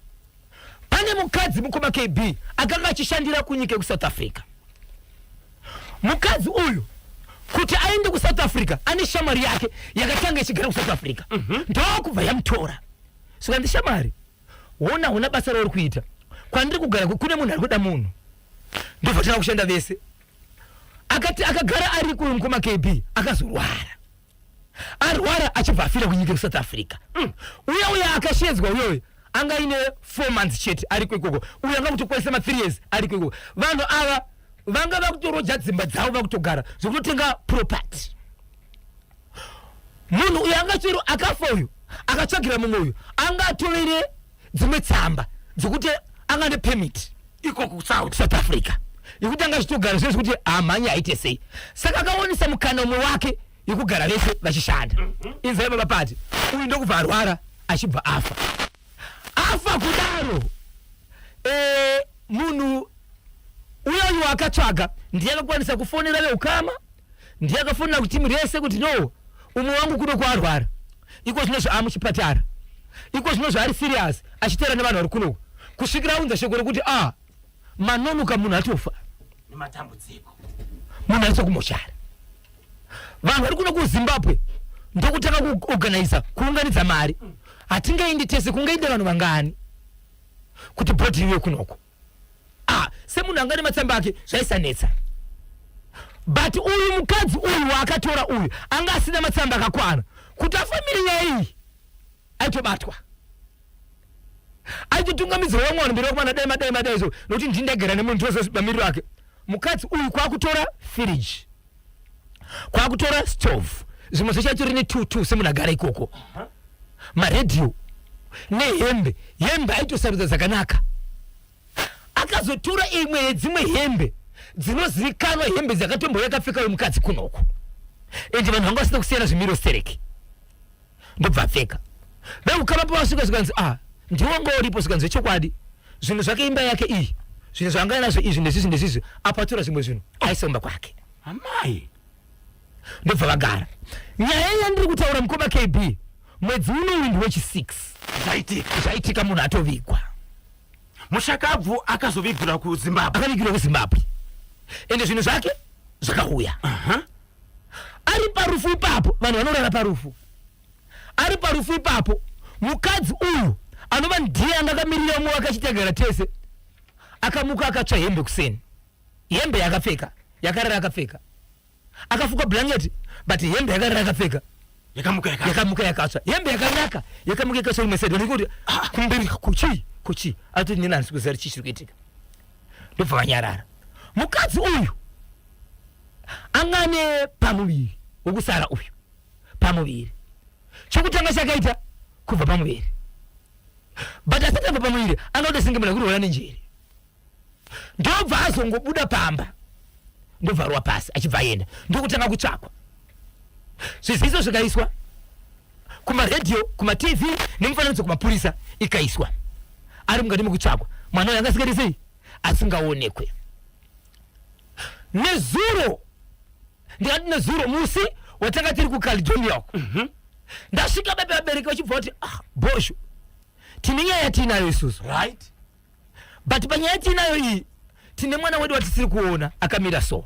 Pane mukadzi, mukoma KB, akanga achishandira kunyika yekuSouth Africa. Mukadzi uyu kuti aende kuSouth Africa, ane shamwari yake yakatanga ichigara kuSouth Africa, ndokubva yamutora. Saka ndishamwari, hona hona basa rauri kuita, kwandiri kugara kune munhu ari kuda munhu. Ndobva tanga kushanda vese. Akati akagara ari kuyo, mukoma KB, akazorwara. Arwara, achibva afira kunyika yekuSouth Africa. Uya uya akashedzwa uyoyo anga aine 4 months chete ariko ikoko. Uyo anga kutokwanisa ma3 years ariko ikoko. Vanhu ava vanga vakutoroja dzimba dzavo, vakutogara zvekutotenga property. Munhu uyu anga chero akafa uyu akatsvagira mumwe uyu, anga atovere dzimwe tsamba dzekuti anga nepermit iko kuSouth. South Africa, yekuti anga achitogara zvese kuti hamhanyi aite sei. Saka akaonesa mukana umwe wake yekugara vese vachishanda. Inzai baba pati uyu ndokubva arwara, achibva afa. Afa kudaro, munhu uyoyu akatsvaga ndiye akakwanisa kufonera veukama, ndiye akafonera kutimu rese kuti, "No, umwe wangu kuno kwaarwara iko zvino, zvaamuchipatara iko zvino, zvaari serious," achiteera nevanhu vari kunoku kusvikira aunza shoko rekuti a manonoka, munhu atofa. Nematambudziko. Munhu aiswa kumochari. Vanhu vari kuno kuZimbabwe ndokutanga kuorganiza, kuunganidza mari. Hatingaendi tese, kungaende vanhu vangani kuti body ive kunoko? Ah, semunhu anga nematsamba ake zvaisanetsa, but uyu mukadzi uyu waakatora uyu anga asina matsamba akakwana kuti afambire nyaya iyi. Aitobatwa, aitotungamidzwa vamwe vanhu mberi vakomana, dai madai madai so, nokuti ndini ndagara nemunhu, tozomamiriro ake. Mukadzi uyu kwakutora firiji, kwakutora stove, zvimwe zvacho atori ne2 semunhu agara ikoko, maredhiyo nehembe. Hembe aitosarudza dzakanaka. Akazotora imwe yedzimwe hembe dzinozivikanwa, hembe dzakatombo yakapfeka wemukadzi kunoko, ende vanhu vanga vasina kusiyana zvimiro stereki. Ndobva apfeka. Veukama pavasvika, zvikanzi, "Ah, ndiwo wanga uripo?" Zvikanzi, "Chokwadi, zvinhu zvake, imba yake iyi, zvinhu zvaanga nazvo izvi ndezvizvi ndezvizvi." Apatora zvimwe zvinhu aisa mumba kwake. Amai. Ndobva vagara. Nyaya yandiri kutaura, mukoma KB, mwedzi unoyu ndiwechi6. Zvaitika. Zvaitika, munhu atovigwa. Mushakabvu akazovigirwa kuZimbabwe. Akavigirwa kuZimbabwe, ende zvinhu zvake zvakauya. Ari parufu ipapo, vanhu vanorara parufu, ari parufu ipapo, mukadzi uyu anova ndiye anga akamirira umwe wake achitegara tese, akamuka akatsva hembe kuseni. Hembe yakapfeka, yakarara akapfeka, akafuka blanket, but hembe yakarara akapfeka yakamuka yaka yakamuka yakatsva. Hembe yakanaka yakamuka yakatsva rimwe side. Vanhu kuti, "Ah, kumberi kuchi kuchi?" Atoti, "Nini handisi kuziva kuti chii chiri kuitika." Ndobva vanyarara. Mukadzi uyu anga ane pamuviri wokusara uyu. Pamuviri chokutanga chakaita kubva pamuviri, but asati abva pamuviri anga kuti singe munhu akurwara nenjeri. Ndobva azongobuda pamba, ndobva arova pasi, achibva aenda. Ndokutanga kutsvakwa. Zviziviso zvikaiswa kumaredhiyo, kumaTV, nemifananidzo kumapurisa ikaiswa. Ari mukati mekutsvakwa mwana uyu, anga asingaiti sei, asingaonekwe. Nezuro, ndikati nezuro, musi watanga tiri kuCaledonia uko, ndasvika bebe, vabereki vachibva vati, "Ah, bhosho, tine nyaya yatiinayo isusu." But panyaya tiinayo iyi, tine mwana wedu watisiri kuona akamira so.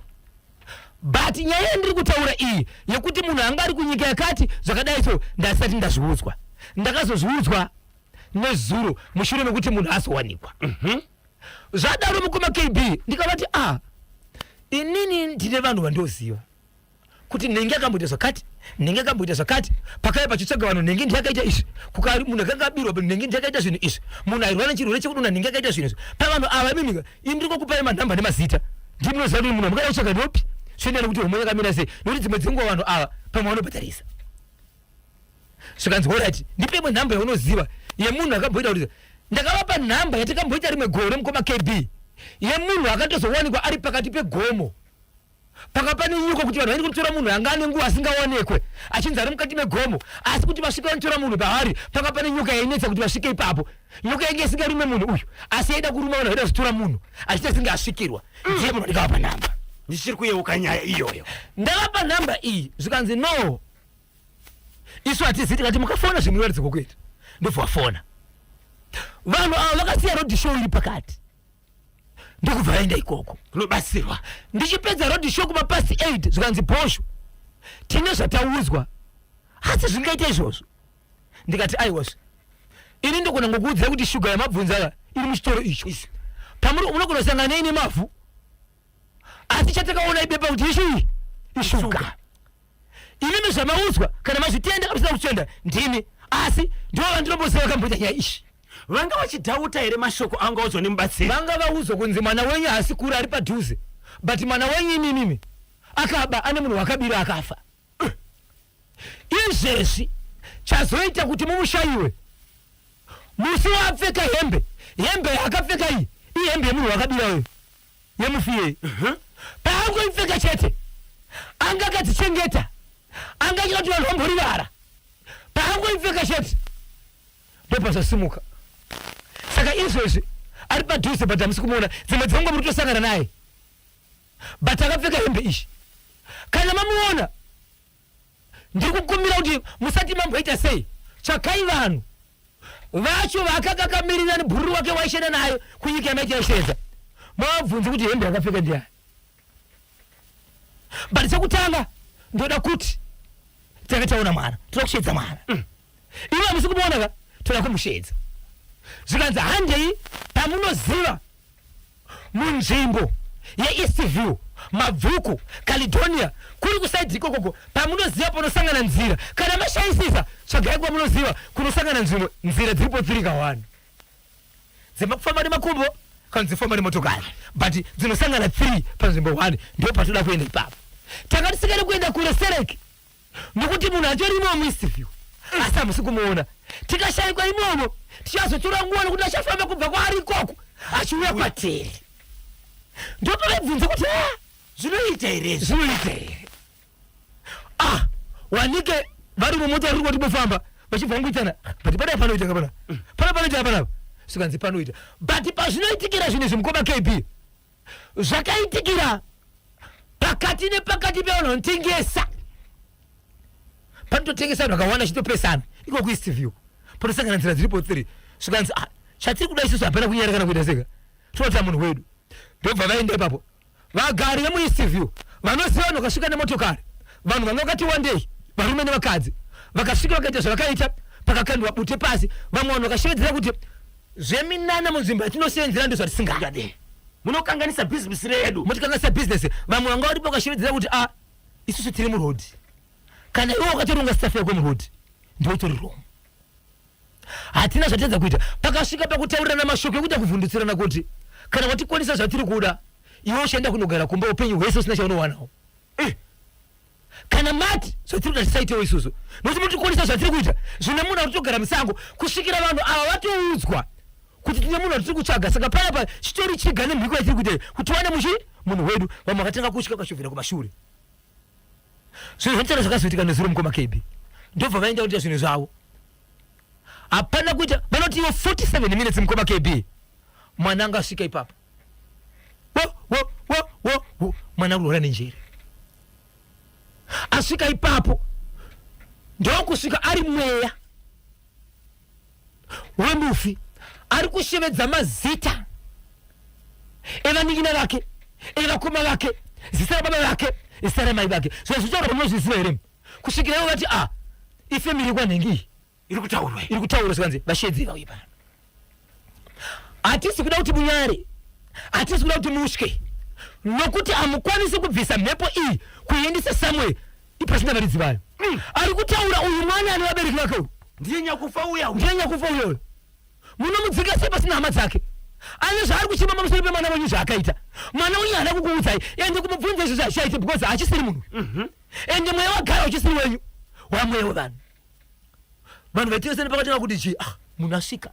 But nyaya yandiri kutaura iyi yekuti munhu anga ari kunyika yakati zvakadai so, ndasati ndazviudzwa. Ndakazozviudzwa nezuro mushure mekuti munhu azowanikwa. Zvadaro, mukoma KB, ndikavati, "A ah, inini ndine vanhu vandoziva." Kuti nhingi akamboita zvakati, nhingi akamboita zvakati, pakaiva pachitsvaga vanhu, nhingi ndiye akaita izvi, kukari munhu akanga abirwa, nhingi ndiye akaita zvinhu izvi, munhu airwara nechirwere chekudonha, nhingi akaita zvinhu izvi. Pavanhu ava imimi, ini ndiri kukupai manhamba nemazita, ndimi munoziva kuti munhu wamukada kutsvaga ndopi, zvoenderana nekuti homwe yakamira sei, nekuti dzimwe dzenguva vanhu ava pamwe vanobhadharisa. Zvikanzi horaiti, ndipe imwe nhamba yaunoziva yemunhu akamboita kuti. Ndakavapa nhamba yatakamboita rimwe gore mukoma KB, yemunhu akatozowanikwa ari pakati pegomo. Panga pane nyuko kuti vanhu vaende kunotora munhu anga ane nguva asingaonekwe achinzi ari mukati megomo, asi kuti vasvike vanotora munhu paari panga pane nyoka yainetsa kuti vasvike ipapo. Nyoka yainge isingarume munhu uyu asi yaida kuruma vanhu vaida kuzotora munhu achiita senge asvikirwa. Ndiye munhu ndikavapa nhamba. Ndichiri kuyeuka nyaya iyoyo. Ndavapa nhamba iyi zvikanzi no, isu hatizivi. Tikati mukafona zvimuratidza kwokuita, ndobva wafona. Vanhu ava vakasiya road show iri pakati ndokubva vaenda ikoko kunobatsirwa. Ndichipedza road show kuma past 8 zvikanzi bhosho tine zvataudzwa, asi zvingaita izvozvo? Ndikati aiwazve, ini ndogona ngokuudzai kuti shuga yamabvunza ava iri muchitoro icho pamuri unogona kusangana neine mavhu, asi chatakaona ibepa kuti ichi ishuga. Imimi zvamaudzwa kana mazvitenda kana musina kutenda ndini, asi ndivo vandinomboziva vakamboita nyaya ishi. Vanga vachidhauta here mashoko anga audzwa nemubatsiri? Vanga vaudzwa kunzi mwana wenyu haasi kure, ari padhuze, but mwana wenyu imimimi akaba, ane munhu wakabira akafa. Izvezvi chazoita kuti mumushaiwe musi waapfeka hembe, hembe yaakapfeka iyi ihembe yemunhu wakabira uyo, yemufi iyeye. Paangoipfeka chete, anga akadzichengeta, anga achida kuti vanhu vamborivara. Paangoipfeka chete ndopazosimuka. Saka izvezvi ari padhuze but hamusi kumuona, dzimwe dzenguva muri kutosangana naye but akapfeka hembe iyi. Kana mamuona, ndiri kukumbira kuti musati mamboita sei, tsvakai vanhu vacho vaakakakamirira nebhururu wake waishanda nayo kunyika yamaiti yaishedza, mavabvunze kuti hembe yakapfeka ndiani. But chekutanga ndoda kuti tanga taona mwana, toda kushedza mwana. Ivo hamusi kumuona ka, toda kumushedza. Zvikanzi handei pamunoziva munzvimbo yeEastview, Mabvuku, Caledonia, kuri kusaidhi ikokoko pamunoziva panosangana nzira. Kana mashaisisa, tsvagai kwamunoziva kunosangana nzvimbo, nzira dziripo 3 ka 1 dzemakufamba nemakumbo kana dzifamba nemotokari, but dzinosangana 3 panzvimbo 1, ndipo patoda kuenda ipapo. Tanga tisingade kuenda kure sereki nokuti munhu atori imomo muEastview asi hamusi kumuona. Tikashaikwa imomo tichazotora nguva nokuti achafamba kubva kwaari ikoko achiuya kwatiri. Ndopavabvunza kuti ah, zvinoita here izvi? Zvinoita here? Ah, wanike vari mumota vari kuti bofamba vachibva vangoitana, but padai panoita kapana pana panoita panapa, zvikanzi panoita. But pazvinoitikira zvinhu izvi mukoma KB, zvakaitikira pakati nepakati pevanhu vanotengesa, panototengesa vanhu vakawanda chitopesana iko kuEastview panosangana nzira dziripo 3. Zvikanzi ah, chatiri kuda isusu hapana kunyara kana kuita seka, tinoita munhu wedu. Ndobva vaenda ipapo. Vagari vemuEastview vanoziva vanhu vakasvika nemotokari, vanhu vanga vakati wandei, varume nevakadzi, vakasvika vakaita zvavakaita, pakakandwa bute pasi, vamwe vanhu vakashevedzera kuti zveminana munzvimbo yatinosevenzera ndozvatisingade, munokanganisa bhizinesi redu, motikanganisa bhizinesi. Vamwe vanga varipo vakashevedzera kuti a isusu tiri murodhi, kana iwe wakatoronga staff yako murodhi ndiwe utori wrong, hatina zvatadza kuita. Pakasvika pakutaurirana mashoko ekuita kuvhundutsirana kuti kana watikwanisa zvatiri kuda, iwe uchaenda kunogara kumba upenyu hwese usina chaunowanawo. Kana mati zvatiri kuda tisaitewo isusu nokuti mutikwanisa zvatiri kuita zvine munhu ari kutogara musango, kusvikira vanhu ava vatoudzwa kuti tine munhu atiri kutsvaga. Saka panapa chitori chiga nemhiko yatiri kuita kuti tiwane muchi munhu wedu. Vamwe vakatanga kutya vakashovhera kumashure. Zvinhu zvanditaura zvakazoitika nezuro mukoma KB, ndobva vaenda kuita zvinhu zvavo, hapana kuita vanoti ivo 47 minutes mukoma KB, mwana anga asvika ipapo, wo wo wo wo wo, mwana kurwara nenjere asvika ipapo, ndokusvika ari mweya wemufi ari kushevedza mazita evanin'ina vake, evakoma vake, zita rababa vake, zita ramai vake. Zvinhu zvitaura munozviziva here? Kusvikira ivo vati a ifemiri kwanhengi iyi iri kutaurwa, iri kutaurwa, zvikanzi vashedzi vauye pano. Hatisi kuda kuti munyare, hatisi kuda kuti mutye, nokuti hamukwanisi kubvisa mhepo iyi kuiendesa somewhere. Ipasina varidzi vayo. Ari kutaura uyu mwana ane vabereki vake uyu. Ndiye nyakufa uya uyu. Ndiye nyakufa uyoyo. Munomudzinga sei pasina hama dzake? Ane zvaari kuchema pamusoro pemwana wenyu zvaakaita. Mwana wenyu haana kukuudzai. Ende kumubvunza izvo zvaashaite because haachisiri munhu. Ende mweya wagara uchisiri wenyu. Wamweya wevanhu. Vanhu vetese pakatanga kuti chii? Ah, munhu asvika.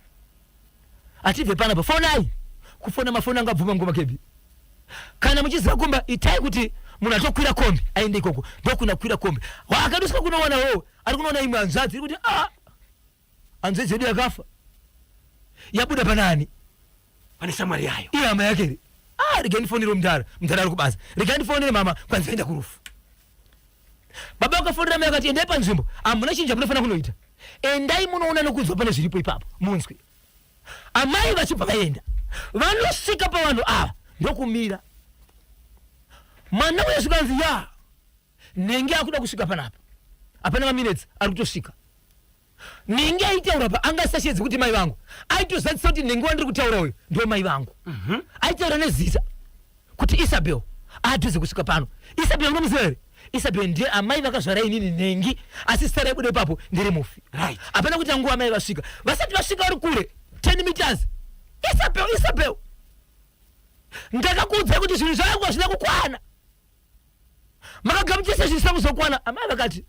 Atibve panapa. Fonai. Kufona mafoni angabvuma ngoma kebi. Kana muchiziva kumba itai kuti munhu atokwira kombi aende ikoko. Ndokuna kwira kombi. Waakaduswa kunowana wo ari kunoona imwe hanzvadzi iri kuti ah hanzvadzi yedu yakafa. Yabuda panani? Pane shamwari yayo. Iye hama yake iri. Ah, regai ndifonere mudhara. Mudhara ari kubasa. Regai ndifonere mama kwanzi vaenda kurufu. Baba vakafonera mai vakati endai panzvimbo. Hamuna chinhu chamunofanira kunoita. Endai munoona nokunzwa pane zviripo ipapo. Munzwe. Amai vachibva vaenda. Vanosvika pavanhu ava ndokumira. Mwana uya zvikanzi ya nenge akuda kusvika panapa. Hapana maminutes ari kutosvika. Nenge aitaura pa anga asashedzi kuti mai vangu. Aitozadzisa kuti nenge wandiri kutaura uyu ndo mai vangu. Aitaura nezita kuti Isabel adhuze kusvika pano. Isabel unomuziva here? Isabel ndiye amai vakazvara inini nengi asi zita raibuda ipapo ndere mufi. Right. Hapana kuti nguva amai vasvika. Vasati vasvika vari kure 10 meters. Isabel, Isabel. Ndakakuudzai kuti zvinhu zvangu hazvina kukwana. Makagamuchira zvinhu zvisina kuzokwana. Amai vakati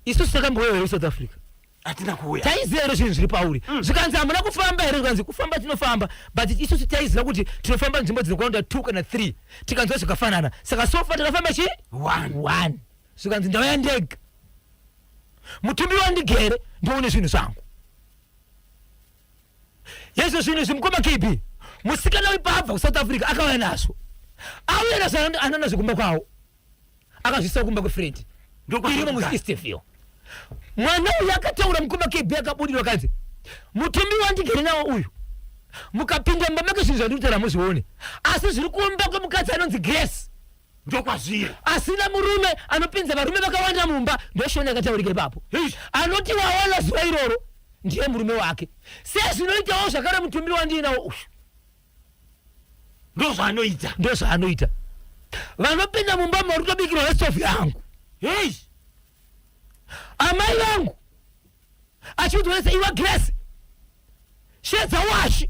isusu takambouya here kuSouth Africa? Hatina kuuya. Taiziva here zvinhu zviri pauri? Zvikanzi hamuna kufamba here? Zvikanzi kufamba tinofamba, but isusu taiziva kuti tinofamba nzvimbo dzinokwana 2 kana 3 tikanzwa zvakafanana. Saka so far takafamba chi? 1. 1. Zvikanzi ndauya ndega. Mutumbi wandigere ndoune zvinhu zvangu. Yezvo zvinhu izvi mukoma KB. Musikana uyu paabva kuSouth Africa akauya nazvo. Auya nazvo anonazvo kumba kwavo. Akazvisa kumba kwefriend. Irimo muEastville. Mwana uyu akataura mukoma KB akabudirwa akanzi mutumbi wandigere nawo uyu. Mukapinda mumba make zvinhu zvandiri kutaura muzvione. Asi zviri kumba kwemukadzi anonzi Grace. Ndokwazviri. Asina murume anopinza varume vakawanda mumba ndoshona yakataurika ipapo. Anoti waona zuva iroro ndiye murume wake. Sezvinoitawo zvakare mutumbi wandiinawo uyu. Ndozvaanoita. Ndozvaanoita. Vanopinda mumba mauri kutobikirwa nestofu yangu. Hey! Amai vangu achiudzwa wese iwa Grace shedza washi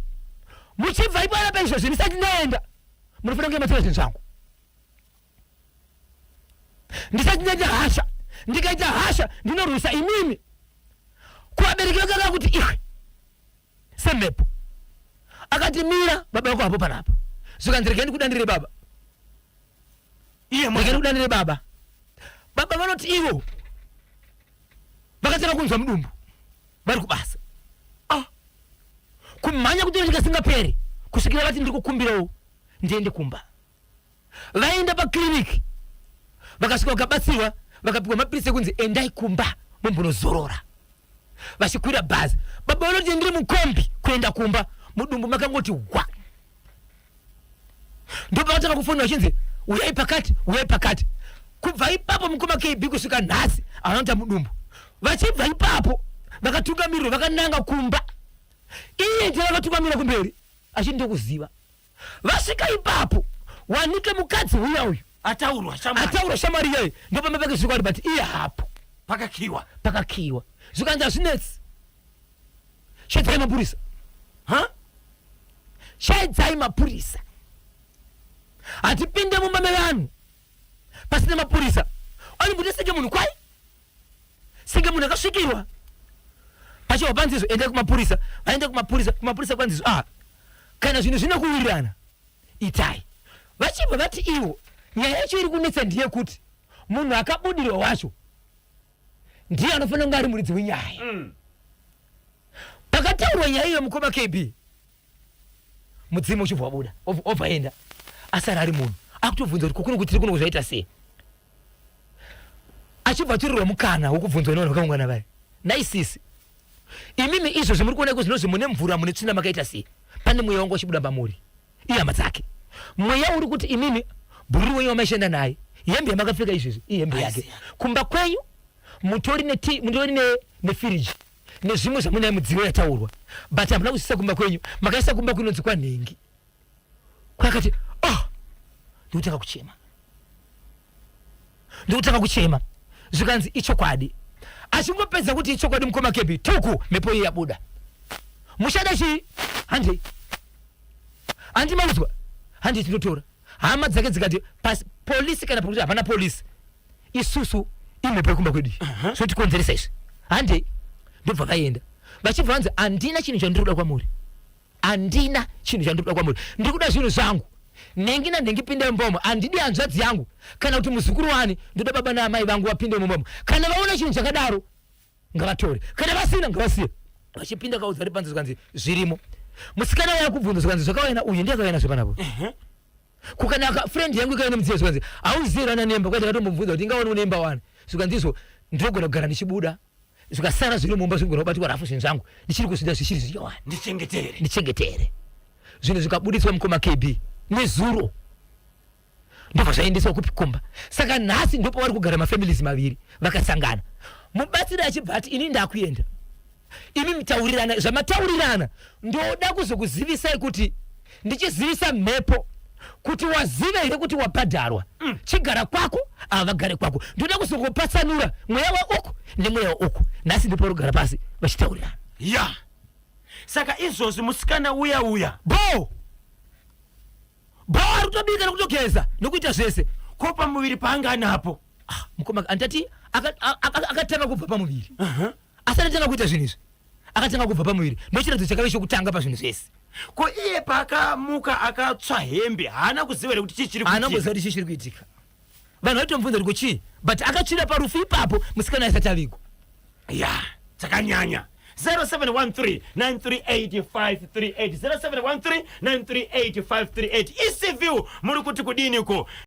muchibva ipo apa izvozvi ndisati ndaenda munofanira kunge matora zvinhu zvangu ndisati ndaita hasha ndikaita hasha ndinorwisa imimi kuvabereki vake akakuti iwe semhepo akati mira baba vako hapo panapa zvikanzi regai ndikudanire baba Iye regai mwana. ndikudanire baba baba vanoti ivo vakatanga kunzwa mudumbu vari kubasa ah. Kumhanya kuti ndikasingaperi kusvikira vati ndiri kukumbirawo ndiende kumba. Vaenda paclinic vakasvika vakabatsirwa vakapiwa mapiritsi ekunzi endai kumba mumbonozorora. Vachikwira bhazi baba vanoti ndiri mukombi kuenda kumba mudumbu makangoti hwa. Ndopakatanga kufonera vachinzi uyai pakati uyai pakati. Kubva ipapo mukoma KB kusvika nhasi havana kuita mudumbu. Vachibva ipapo vakatungamirirwa vakananga kumba. Iye ndiye vakatungamira kumberi achiti ndokuziva. Vasvika ipapo wanike mukadzi uya uyu Ataurwa shamwari. Ataurwa shamwari iyayo ndopamba pake zvikwadi but iye hapo. Pakakiwa. Pakakiwa. Zvikanzi hazvinetsi. Shedzai mapurisa. Ha? Shedzai mapurisa. Hatipinde mumba mevanhu pasina mapurisa. Anobuda senge munhu kwai? Senge munhu akasvikirwa. Pachihwa panzi izvo endai kumapurisa. Vaende kumapurisa, kumapurisa kwanzi izvo ah kana zvinhu zvine kuwirirana itai. Vachibva vati ivo nyaya yacho iri kunetsa ndeyekuti munhu akabudirwa wacho ndiye anofanira kunge ari muridzi wenyaya. Pakataurwa nyaya iyo mukoma KB mudzimu uchibva wabuda obva enda asara ari munhu akutobvunza kuti kokuno kuti tiri kuno zvaita sei achibva atorirwa mukana wokubvunzwa nevanhu vakaungana vaya nhai sisi imimi izvozvi muri kuona iko zvinozvi mune mvura mune tsvina makaita sei pane mweya wangu wachibuda pamuri ihama dzake mweya uri kuti imimi bhururu wenyu wamaishanda naye hembe yamakapfeka izvezvi ihembe yake kumba kwenyu mutori neti mutori nefiriji nezvimwe zvamunaye mudziyo yataurwa but hamuna kuzviisa kumba kwenyu makaisa kumba kunonzi kwanhingi kwakati oh ndikutanga kuchema ndikutanga kuchema. Zvikanzi ichokwadi. Achingopedza kuti ichokwadi, mukoma Kebi, tuku mhepo iyi yabuda. Muchada chii? Handei, handi maudzwa, handei tinotora. Hama dzake dzikati polisi kana pakuti hapana polisi, isusu imhepo yekumba kwedu zvotikonzeresa izvi, handei. Ndobva vaenda, vachibva vanzi, "Handina chinhu chandiri kuda kwamuri, handina chinhu chandiri kuda kwamuri, ndiri kuda zvinhu zvangu. Nhengi nanhengi pindai mumba, handidi hanzvadzi yangu kana kuti muzukuru wani, ndoda baba naamai vangu vapinde mumba. Kana vaona chinhu chakadaro ngavatore, kana vasina ngavasiye." Vachipinda kaudza ri panze, zvikanzi zvirimo. Musikana waya kubvunza, zvikanzi zvakauya uyu ndiye akauya nazvo panapo. Kukanaka friend yangu ikauya nemudziyo, zvikanzi hauzivi nemba kwaita. Katombobvunza kuti ingaone unemba wani, zvikanzi izvo ndinogona kugara ndichibuda, zvikasara zviri mumba zvinogona kubatirwa rafu. Zvinhu zvangu ndichiri kuzvida, zvichiri zvinyowani. Ndichengetere. Ndichengetere. Zvinhu zvikabudiswa, mukoma KB, nezuro, ndobva zvaendeswa kupi? Kumba. Saka nhasi ndopavari kugara mafamilies maviri vakasangana. Mubatsiri achibva ati, "Ini ndakuenda, imi mutaurirana zvamataurirana. Ndoda kuzokuzivisai kuti ndichizivisa mhepo kuti waziva here kuti wabhadharwa. Chigara kwako, ava vagare kwako. Ndoda kuzongopatsanura mweya wauku nemweya wauku." Nhasi ndipo rugara pasi vachitaurirana. Ya, saka izvozvi musikana uya uya Bo bo, ari kutobika nekutogeza nekuita zvese. Ko pamuviri paanga anapo? Ah, mukoma, andati akatanga kubva pamuviri asati atanga kuita zvinhu izvi. Akatanga kubva pamuviri, ndochiratidzo chakave chokutanga pazvinhu zvese. Ko iye paakamuka akatsva hembe, haana kuziva here kuti chii chiri Haana kuitika? kumboziva kuti chii chiri kuitika. Vanhu vaitomubvunza kuti kuchii, but akatsvira parufu ipapo musikana asati avigwa. Ya, dzakanyanya. 0713 938 538, 0713 938 538. Ecv, muri kuti kudiniko?